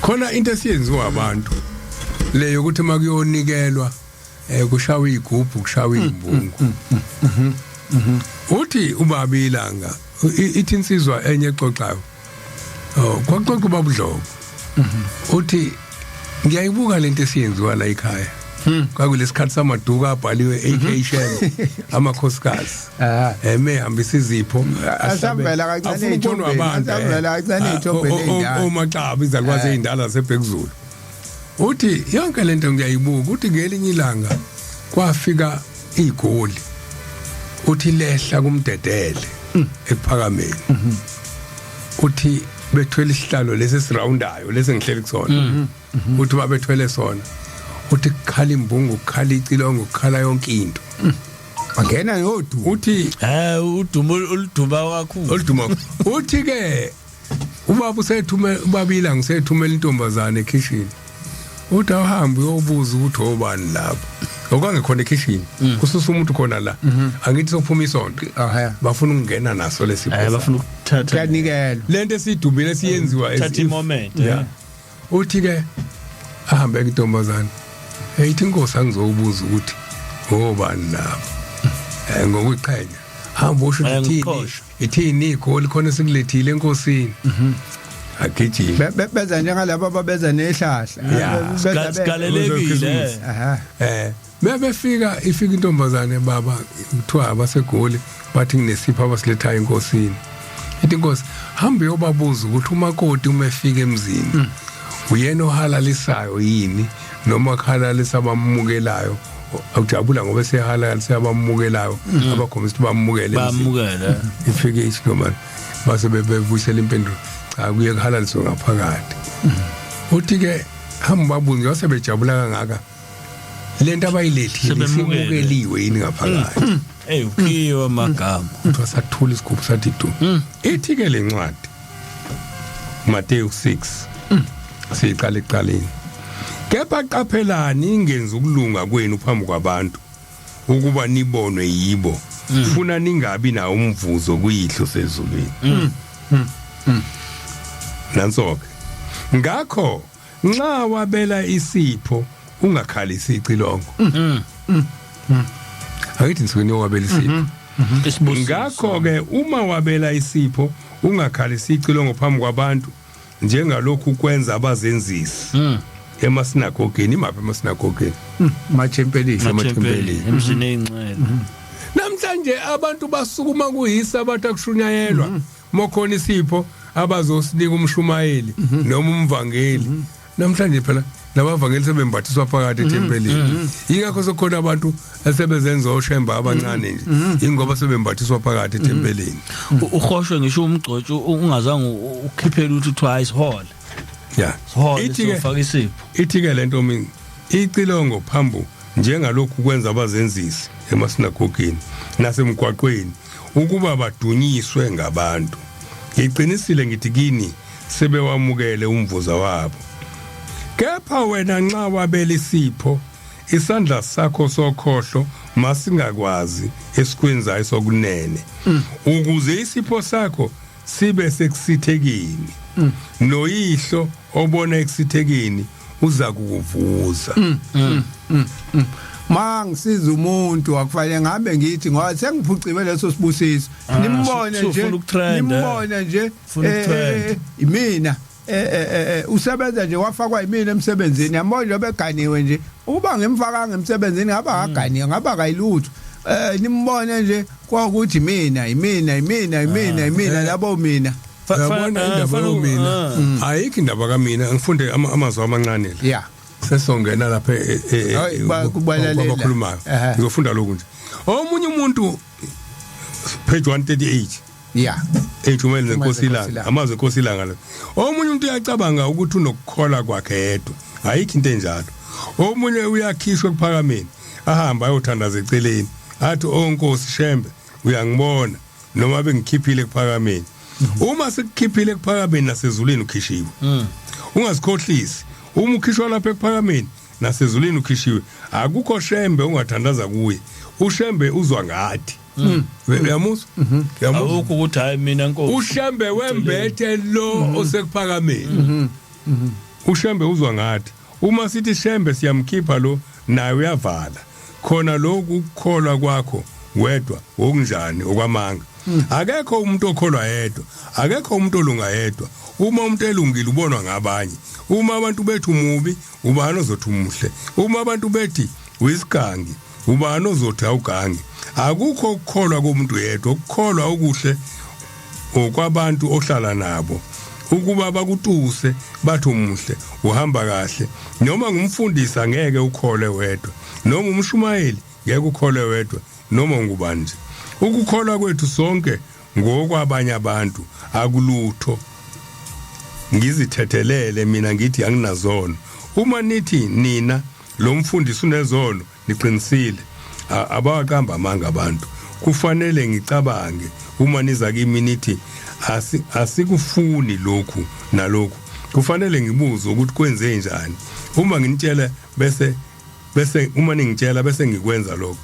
khona into esiyenziwa abantu le yokuthi makuyonikelwa kushawa igubhu, kushawa imbungu. Uthi ubaba ilanga ithi insizwa enye exoxayo, oh, kwaxoxa ubaba uDlomo, uthi ngiyayibuka lento esiyenziwa la ekhaya. Kwakulesikhathi samaduka abhaliwe AK Shem amakhosikazi eme hambisa izipho. Asambela kancane Afuna ukubonwa ey'thombeni, abantu, asambela kancane ey'thombeni ey'ndala. Omaxaba, izalukwazi ey'ndala zasebhekuzulu. Uthi yonke lento ngiyayibuka. Uthi ngelinye ilanga kwafika igoli, uthi lehla kumdedele ekuphakameni, uthi bethwele isihlalo lesi esiroundayo lesi ngihleli kusona, uthi babethwele sona, uthi kukhala imbungu, kukhala icilongo, kukhala yonke into. Bangena nodu. Uthi Udumo oluduma kakhulu. Oluduma. Uthi ke ubaba usethume, ubaba ilanga usethumela intombazane ekhishini. Uthi awuhambe uyobuza ukuthi obani lapho okwangekhona ekhishini, kususa umuntu khona la, angithi sophuma isonto. Bafuna ukungena naso lesipho. Bafuna ukuthatha. Kuyanikelwa. Lento esiyidumile siyenziwa as Thatha i-moment, Yeah. Uthi ke ahambe ke intombazane, eyithi inkosi angizokubuza ukuthi obani lapho, ngokuqhenya hamba usho ukuthi Ngiqosha. ithini igoli khona sikulethile enkosini, agijima. Beza njengalabo ababeza nehlahla. Yeah. Sigalelekile. Bebefika, ifika intombazane, baba, kuthiwa abasegoli bathi nginesipho abasilethayo enkosini. Ithi inkosi hambe yobabuza ukuthi umakoti uma efika emzini uyena ohalalisayo yini noma kuhalalisa abamukelayo, awujabula ngoba sehalalisa abamukelayo, abakhombisa ukuthi bamukele emzini. Bamukela. Ifike ithi noma base bebuyisela impendulo, cha, kuye kuhalaliswe ngaphakathi. Uthi ke hamba babuze, wase bejabula kangaka lento abayilethile Sebemukele. simukeliwe yini ngaphakathi? Hey, ukhiwa amagama. Kuthiwa sathula isigubhu sathi du. Ithi ke lencwadi Matthew 6, siyiqala ekuqaleni: kepha qaphelani ingenzi ukulunga kwenu phambi kwabantu ukuba nibonwe yibo, funa ningabi nawo umvuzo kuyihlo sezulwini. Nanso ke, ngakho nxa wabela isipho ungakhalisi icilongo. Akithi nisuke niyowabela isipho. Isibusiso. Ngakho ke uma wabela isipho ungakhalisi icilongo phambi kwabantu njengalokhu kwenza abazenzisi emasinagogeni. Imaphi emasinagogeni? Mathempelini. Emathempelini, emzini eyingcwele. Namhlanje abantu basukuma kuyisa abathi akushunyayelwa, mokhona isipho abazosinika umshumayeli noma umvangeli. Namhlanje phela nabavangeli sebembathiswa phakathi ethempelini, yingakho sokhona abantu asebezenza oshemba abancane nje, ingoba sebembathiswa phakathi ethempelini. Uhoshwe ngisho umgcotsho ungazange ukhiphele ukuthi kuthiwa hayi, sihole. Sihole. Ithi ke Sofaka isipho. Ithi ke lento mina icilongo phambu njengalokhu kwenza abazenzisi emasinagogeni nasemgwaqweni ukuba badunyiswe ngabantu. Ngiqinisile ngithi kini, sebewamukele umvuzo wabo. Kepha wena nxa wabela isipho, isandla sakho sokhohlo masingakwazi esikwenzayo sokunene, ukuze isipho sakho sibe sekusithekeni, noyihlo obona ekusithekeni uza kukuvuza. Ma ngisiza umuntu akufanele ngihambe ngithi ngoba sengiphuciwe leso sibusiso. Nimbone nje. Ufuna ukutrend, eh. Nimbone nje. Ufuna ukutrend. Imina usebenza nje, wafakwa yimina emsebenzini, yambona nje beganiwe nje, ukuba ngimfakanga emsebenzini ngaba akaganiwe, ngaba kayilutho. Nimbone nje kwakuthi mina, imina, imina, imina, imina, labo mina. Uyabona indaba yomina, ayikho indaba kamina. Ngifunde amazwi amancane la. Sesongena lapha Hayi, kubalalela. kwabakhulumayo. Ngizofunda lokhu nje, omunye umuntu, page 138. Ejumele nenkosi ilanga. Ilanga. Amazwi enkosi ilanga la. Omunye umuntu uyacabanga ukuthi unokukholwa kwakhe yedwa, ayikho into enjalo. Omunye uyakhishwa ekuphakameni, ahamba ayothandaza eceleni, athi, "Oh Nkosi Shembe, uyangibona noma bengikhiphile ekuphakameni." Uma sikukhiphile ekuphakameni, nasezulwini ukhishiwe. Ungazikhohlisi, uma ukhishwa lapha ekuphakameni, nasezulwini ukhishiwe. Akukho Shembe ungathandaza kuye, uShembe uzwa ngathi. Uyamuzwa, uyamuzwa? Awukho ukuthi hayi, mina nkosi. uShembe wembethe lo osekuphakameni, uShembe uzwa ngathi. Uma sithi Shembe siyamkhipha lo, naye uyavala khona. Lokhu ukukholwa kwakho wedwa okunjani okwamanga. Akekho umuntu okholwa yedwa, akekho umuntu olunga yedwa. Uma umuntu elungile ubonwa ngabanye. Uma abantu bethi umubi, ubani ozothi umuhle? Uma abantu bethi uyisigangi, ubani ozothi awugangi? Akukho ukukholwa komuntu yedwa. Ukukholwa okuhle okwabantu ohlala nabo, ukuba bakutuse bathi umuhle, uhamba kahle. Noma ngumfundisi angeke ukhole wedwa, noma umshumayeli ngeke ukhole wedwa, noma ngubani nje. Ukukholwa kwethu sonke ngokwabanye abantu akulutho. Ngizithethelele mina, ngithi anginazono. Uma nithi nina lo mfundisi unezono, niqinisile. Abaqamba amanga abantu. Kufanele ngicabange uma niza kimi nithi asikufuni lokhu nalokhu. Kufanele ngibuze ukuthi kwenze njani. Uma nginitshela bese uma ningitshela bese ngikwenza lokho.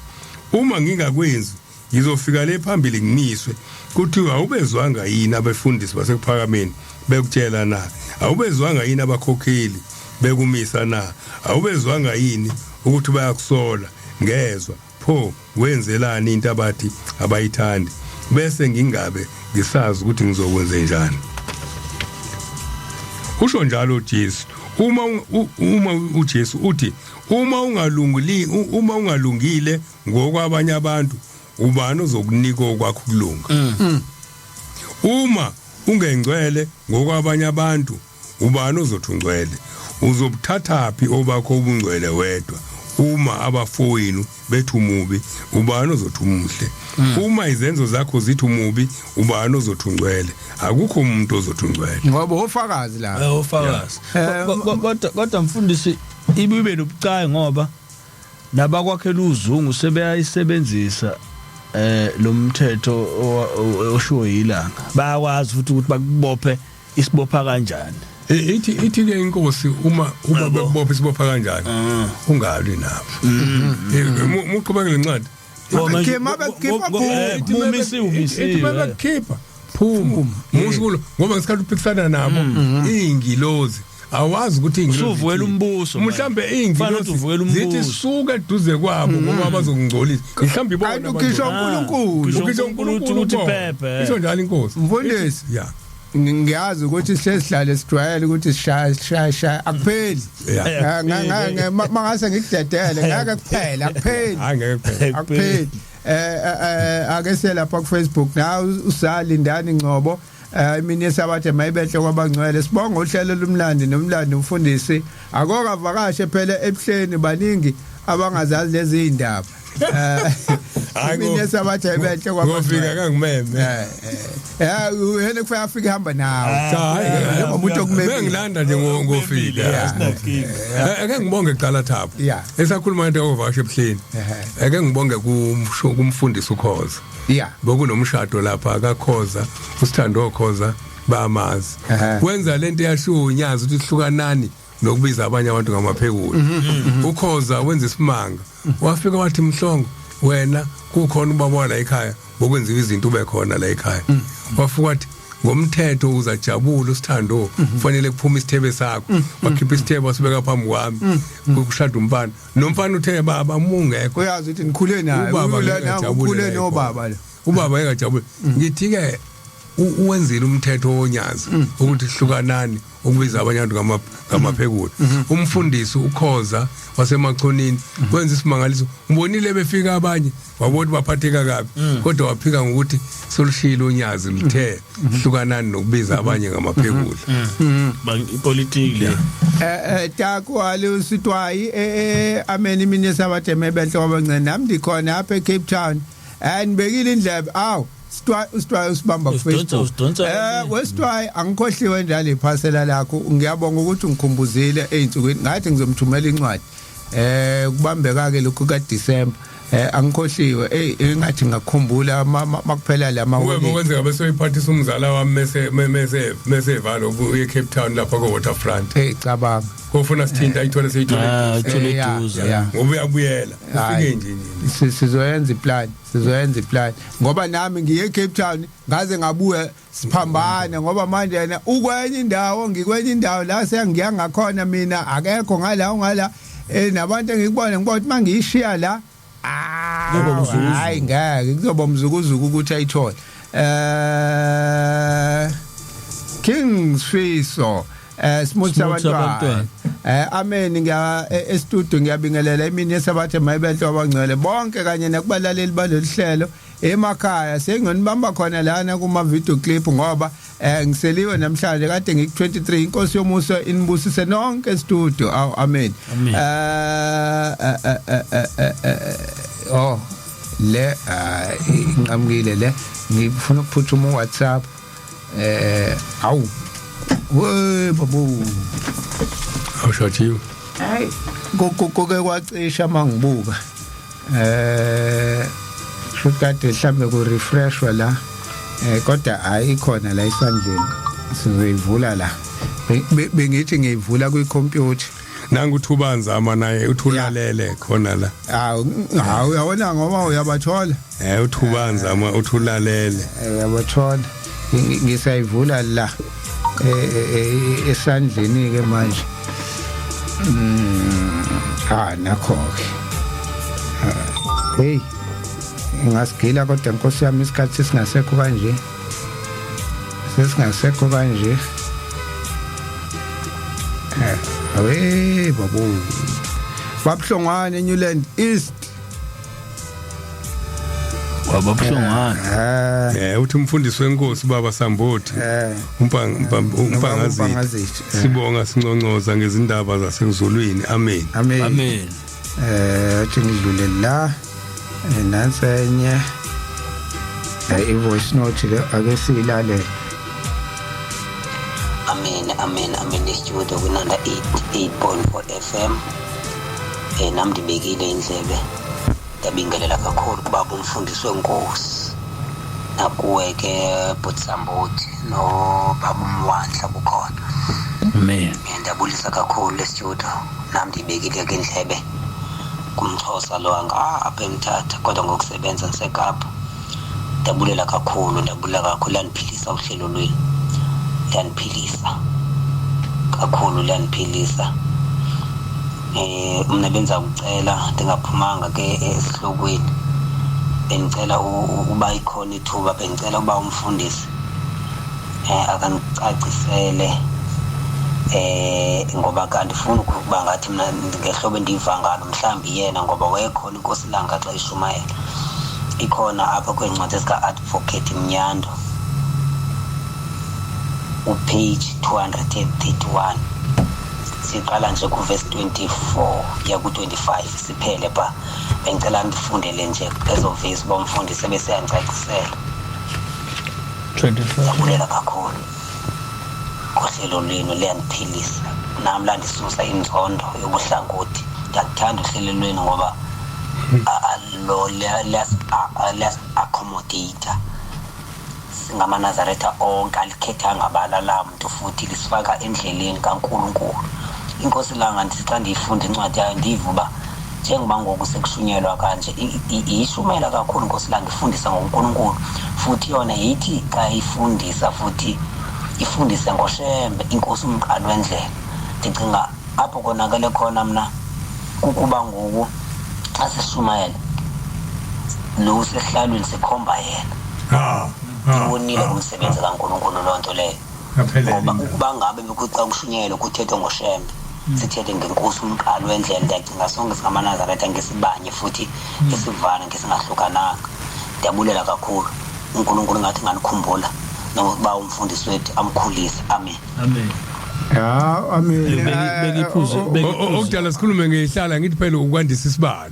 Uma ngingakwenzi ngizofika le phambili ngimiswe, kuthiwa awubezwanga yini abefundisi basekuphakameni bekutshela na? Awubezwanga yini abakhokheli bekumisa na? Awubezwanga yini ukuthi bayakusola? Ngezwa, pho wenzelani into abathi abayithandi? Bese ngingabe ngisazi ukuthi ngizokwenze njani. Usho njalo uJesu. Uma uJesu uthi uma ungalungili, uma ungalungile ngokwabanye abantu, ubani ozokunika okwakho ukulunga? Uma ungengcwele ngokwabanye abantu, ubani ozothi ungcwele? Uzobuthathaphi obakho ubungcwele wedwa? Uma abafowenu bethi umubi, ubani ozothi umuhle? Uma izenzo zakho zithi umubi, ubani ozothi ungcwele? Akukho umuntu ozothi ungcwele. Ngoba ofakazi la. Ofakazi. Kodwa mfundisi ibibe nobucayi, ngoba nabakwakhela uzungu sebeyayisebenzisa lo mthetho oshiwo yilanga. Bayakwazi futhi ukuthi bakubophe isibopha kanjani. Ithi ke inkosi uma bekubopha isibopha kanjani, ungalwi nabo. Muqhubeka lencwadi. Ithi mabakhipha phuma musukulo, ngoba ngesikhathi uphikisana nabo ingilozi awazi ukuthi ingilozi usuvukela umbuso, mhlambe ingilozi zithi suka eduze kwabo ngoba bazokungcolisa, mhlambe ibona ukhisha uNkulunkulu, ukhisha uNkulunkulu ukuthi phephe. Isho njalo inkosi. Mfundisi, ngiyazi ukuthi sesihlale sijwayele ukuthi sishaya shaya akupheli. Mangase ngikudedele ngeke kuphela, akupheli. Hayi ngeke kuphela, akupheli. Ake selapha ku Facebook na usalindani Ngcobo. Imini yesabatha mayibehle kwabangcwele. Sibonga uhlelo lumnandi nomlando umfundisi. Akokavakashe phela ebuhleni, baningi abangazazi lezi indaba. Imini yesabatha ibehle kwabangcwele. Ngofika kangimeme. Yena kufanele afike hamba nawe. Cha, njengoba umuntu okumeme. Bengilanda nje ngofika. Ake ngibonge kuqala Thabo. Esakhuluma ngento yokuvakasha ebuhleni. Ake ngibonge kumfundisi uKhoza. Bokunomshado lapha kaKhoza, usithando oKhoza bamazi. Wenza lento yashiwo unyazi ukuthi hlukanani nokubiza abanye abantu ngamaphekula. uKhoza wenza isimanga. Wafika wathi Mhlongo, wena kukhona ubaba wala ekhaya, bokwenziwa izinto ube khona la ekhaya. Wafika wathi ngomthetho uzajabula usithando, kufanele kuphume isithebe sakho. Wakhipha isithebe wasibeka phambi kwami, kushada umfana. Nomfana uthe baba mungekho. Uyazi ukuthi nikhule naye, ukhule nobaba lo. Ubaba engajabule. Ngithi ke uwenzile umthetho wonyazi ukuthi hlukanani ukubiza abanye abantu ngamaphekula. Umfundisi uKhoza wasemachonini wenza isimangaliso. Ngibonile befika abanye wabona baphatheka kabi, kodwa waphika ngokuthi solushilo unyazi luthe hlukanani nokubiza abanye ngamaphekula. Ipolitiki le. Taku ali usitwayi amen imini yesabatha emebenhle kwabancane. Nami ndikhona apha eCape Town. Nibekile indlebe. Aw usitwayi usibamba ku Facebook. Wesitwayi angikhohliwe njalo iphasela lakho. Ngiyabonga ukuthi ungikhumbuzile einsukwini. Ngathi ngizomthumela incwadi. Kubambeka ke lokhu ka December. Angikhohliwe. Engathi ngakukhumbula makuphela la maholiday. Kwenzeka bese uyiphathisa umzala wami mese evalo uye Cape Town lapha ko Waterfront. Cabanga. Kofuna sithinta ayithole seyithole. Ithole eduze. Ngoba uyabuyela. Ufike nje nje. Sizoyenza iplan, sizoyenza iplan. Ngoba nami ngiye Cape Town ngaze ngabuya siphambane, ngoba manje yena ukwenye indawo, ngikwenye indawo la sengiya ngakhona mina akekho ngala ungala. Nabantu engikubona ngibona ukuthi mangiyishiya la hayi ngeke kuzoba umzukuzuku ukuthi ayithole. King Sifiso Smooth sabantwana. Amen ngiya e-studio ngiyabingelela imini yesabatha mayibenhle abangcwele bonke kanye nakubalaleli balolu hlelo emakhaya. Senginibamba khona lana kuma video clip ngoba ngiseliwe namhlanje kade ngiku 23. Inkosi yomuso inibusise nonke e-studio. Aw amen. Oh le inqamukile le, ngifuna ukuphuthuma uWhatsApp. Awu we babu awushajiwe. Hayi koke kwacisha mangibuka. Shukade mhlambe ku refreshwa la, kodwa hayi, ikhona la isandleni, sizoyivula la. Bengithi ngiyivula kwi-computer. Nangu uThubanzama naye uthulalele khona la. Hawu hawu, uyabona ngoba uyabathola. uThubanzama uthulalele. Uyabathola. Ngisayivula la esandleni ke manje. Ah, nakho ke. Hey, ngasigila kodwa nkosi yami, isikhathi sesingasekho kanje, sesingasekho kanje. Awe babu, babuhlongwane, Newland East. Wababuhlongwane. Uthi umfundisi wenkosi, baba Sambothi, umpangazitha. Umpangazitha. Sibonga, sinconcoza ngezindaba zasezulwini. Amen. Amen. Amen. Athi ngidlule la. Nansi enye i-voice note le, ake siyilalele. Amen, amen, amen. Studio kwinanda 88.4 FM. Nami ndibekile indlebe. Ndiyabingelela kakhulu kubaba umfundisi wenkosi, nakuwe ke Bhutsambothi, nobaba uMwandla kukhona. Amen. Ndiyabulisa kakhulu estudio. Nami ndibekile ke indlebe, kumxhosa lo angapha eMthatha, kodwa ngokusebenza ndiseKapa. Ndiyabulela kakhulu, ndiyabulela kakhulu. Liyandiphilisa uhlelo lwenu, liyandiphilisa kakhulu, liyandiphilisa. Mna benza kucela, ndingaphumanga ke esihlokweni, bendicela uba ikhona ithuba, bendicela uba umfundisi akandicacisele, ngoba kandifuni ukuba ngathi mna ngehlobo endiva ngalo, mhlawumbi yena ngoba wayekhona inkosi langa xa ishumayela. Ikhona apha kwiincwadi zika-Advocate Mnyando, upage 231, siqala nje kuvesi 24 ya ku-25, siphele pha. Bengicela ndifundele nje ezo vesi, uba umfundisi ebeseyandicacisela. 24. Ndiyabulela kakhulu ngohlelo lwenu, liyandiphilisa nam, landisusa inzondo yobuhlangothi. Ndiyakuthanda uhlelo lwenu ngoba lo liyasi-accommodate singamaNazaretha onke, alikhethanga bala lamntu, futhi lisifaka endleleni kaNkulunkulu. Inkosi langa, ndithi xa ndiyifunda incwadi yayo, ndiva uba njengoba ngoku sekushunyelwa kanje, iyishumela kakhulu inkosi langa, ifundisa ngoNkulunkulu, futhi yona yithi xa ifundisa futhi ifundise ngoShembe, inkosi umqali wendlela. Ndicinga apho konakele khona mna kukuba ngoku xa sishumayela, lo usehlalweni sikhomba yena. Iwonile kumsebenzi kaNkulunkulu loo nto leyo, ngoba ukuba ngabe bekuxa kushunyelwe kuthethwe ngoShembe, sithethe ngenkosi umqali wendlela, ndiyacinga sonke singamaNazaretha ngesibanye futhi ngesivana, ngesingahlukananga. Ndiyabulela kakhulu. UNkulunkulu ngathi nganikhumbula, nokuba umfundisi wethu amkhulise. Amen. Amen. Ya, amen. Bekiphuze. Okudala sikhulume ngehlala, ngithi phela ukwandisa isibalo.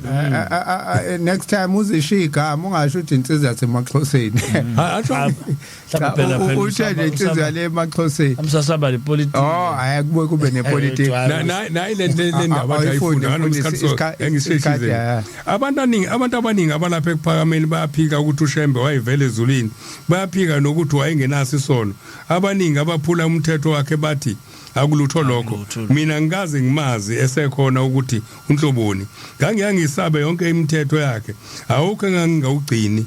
Next time uzishiya igama, ungasho ukuthi insizwa yasemaXhoseni. Asho. Mhlawumbe phela phela Uthe nje insizwa le emaXhoseni. Amsasaba lepolitiki. Oh, hayi, kubuye kube nepolitiki. Nayi le ndaba Awuyifundi, ayifunda mfundisi, ngalosikhathi isikhathi, engisisheshize. Abantu abaningi abalapha ekuphakameni bayaphika ukuthi uShembe wayevela ezulwini, bayaphika nokuthi wayengenaso isono. Abaningi abaphula umthetho wakhe bathi akulutho lokho. Akulutho. Mina ngikaze ngimazi esekhona ukuthi unhloboni. Ngangiyangisabe yonke imithetho yakhe, awukho engangingawugcini,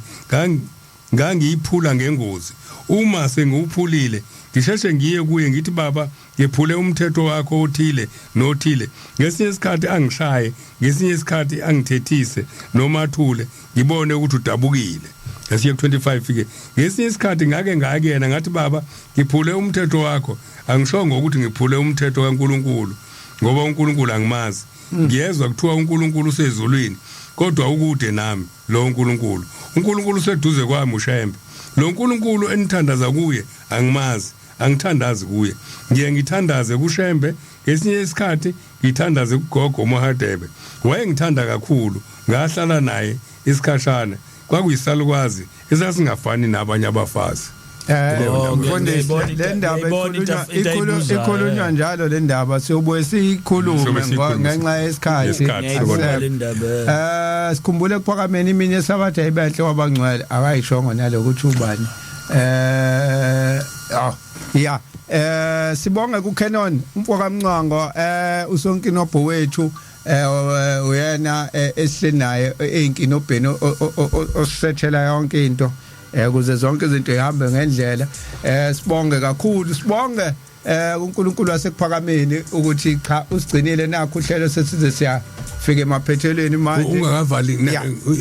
ngangiyiphula ngengozi. Uma sengiwuphulile, ngisheshe ngiye kuye ngithi, "Baba, ngephule umthetho wakho othile nothile." Ngesinye isikhathi angishaye, ngesinye isikhathi angithethise noma athule, ngibone ukuthi udabukile. Esiye ku-25 ke. Ngesinye isikhathi ngake ngakuyena ngathi, "Baba, ngiphule umthetho wakho." Angishongo ukuthi ngiphule umthetho kaNkuluNkulu, ngoba uNkulunkulu angimazi. Ngiyezwa kuthiwa uNkulunkulu usezulwini, kodwa ukude nami lo uNkulunkulu. UNkulunkulu useduze kwami, uShembe. Lo nkulunkulu enithandaza kuye angimazi, angithandazi kuye. Ngiye ngithandaze kuShembe, ngesinye isikhathi ngithandaze kugogo uMahadebe. Wayengithanda kakhulu, ngahlala naye isikhashana. Kwakuyisalukwazi esasingafani nabanye abafazi. Leyo ndaba. Mfundisi, Ngiyayibona le ndaba ngiyayibona into ayibuzayo, ikhulunywa njalo le ndaba, siyobuye siyikhulume Siyobe siyikhulume. ngenxa yesikhathi. Yesikhathi, Ngiyayibona Asisekho. le ndaba. Sikhumbule kuphakameni imini yesabatha ibenhle wabangcwele, akayishongo nalokuthi ubani. Oh yeah, sibonge ku Canon umfo kaMncwango, usonkinobho wethu, uyena esihleli naye eyinkinobheni osethela yonke into ukuze zonke izinto ihambe ngendlela. Sibonge kakhulu, sibonge uNkulunkulu wasekuphakameni ukuthi cha, usigcinile nakho uhlelo sesize siyafika emaphethelweni manje. Ungakavali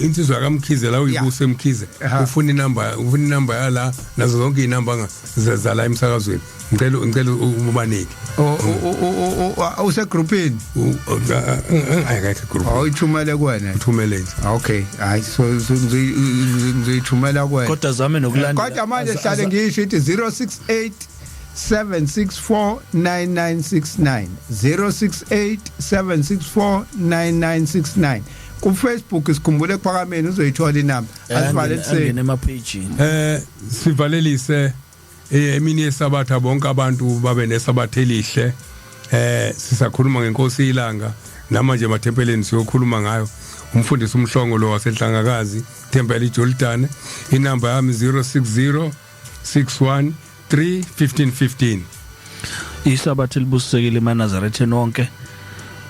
insizwa kaMkhize la, uyibuse Mkhize, ufuna inamba yala nazo zonke inamba zala emsakazweni. Ngicela ubanike. Usegroupini? Ayikho group. Awuyithumele kuwena. Uthumele nje. Okay, hayi, so ngizoyithumela kuwena. Kodwa zame nokulandela. Kodwa manje hlale ngisho ithi 068 764 9969, 068 764 9969. Ku Facebook sikhumbule kuphakameni, uzoyithola inamba. Asivale. Angene emaphejini. Sivalelise emini yesabatha, bonke abantu babe nesabatha elihle. Sisakhuluma ngenkosi ilanga namanje emathempeleni, siyokhuluma ngayo. Umfundisi umhlongo lo wasenhlangakazi, Tempel iJordan. Inamba yami 060 61 3 15 15. Isabatha elibusisekile emaNazaretheni wonke.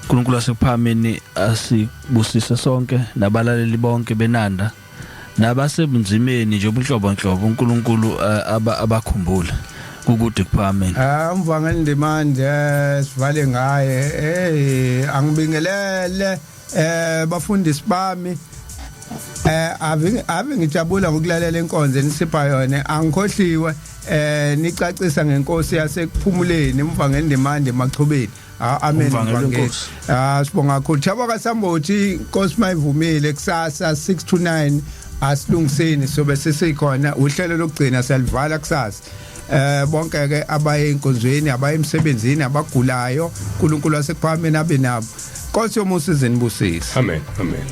uNkulunkulu wasekuphakameni asibusise sonke nabalaleli bonke benanda nabasebunzimeni nje obunhlobonhlobo. uNkulunkulu abakhumbule kukude kuphakameni. Ah, umvangeli Ndimande, sivale ngaye. Hey, angibingelele bafundisi bami. Ave ngijabula ngokulalela inkonzo enisipha yona. Angikhohliwe nicacisa ngenkosi yasekuphumuleni, umvangeli Ndimande emachubeni. Ah, amen. Umvangeli Mvangeli. wenkosi. Ah, sibonga kakhulu. Thabo kaSambothi, inkosi mayivumile kusasa 6 to 9 asilungiseni sobe sesikhona, uhlelo lokugcina siyalivala kusasa. Bonke ke abaye enkonzweni, abaye emsebenzini, abagulayo, uNkulunkulu wasekuphakameni abe nabo. Nkosi yomusa izinibusise. Amen, amen.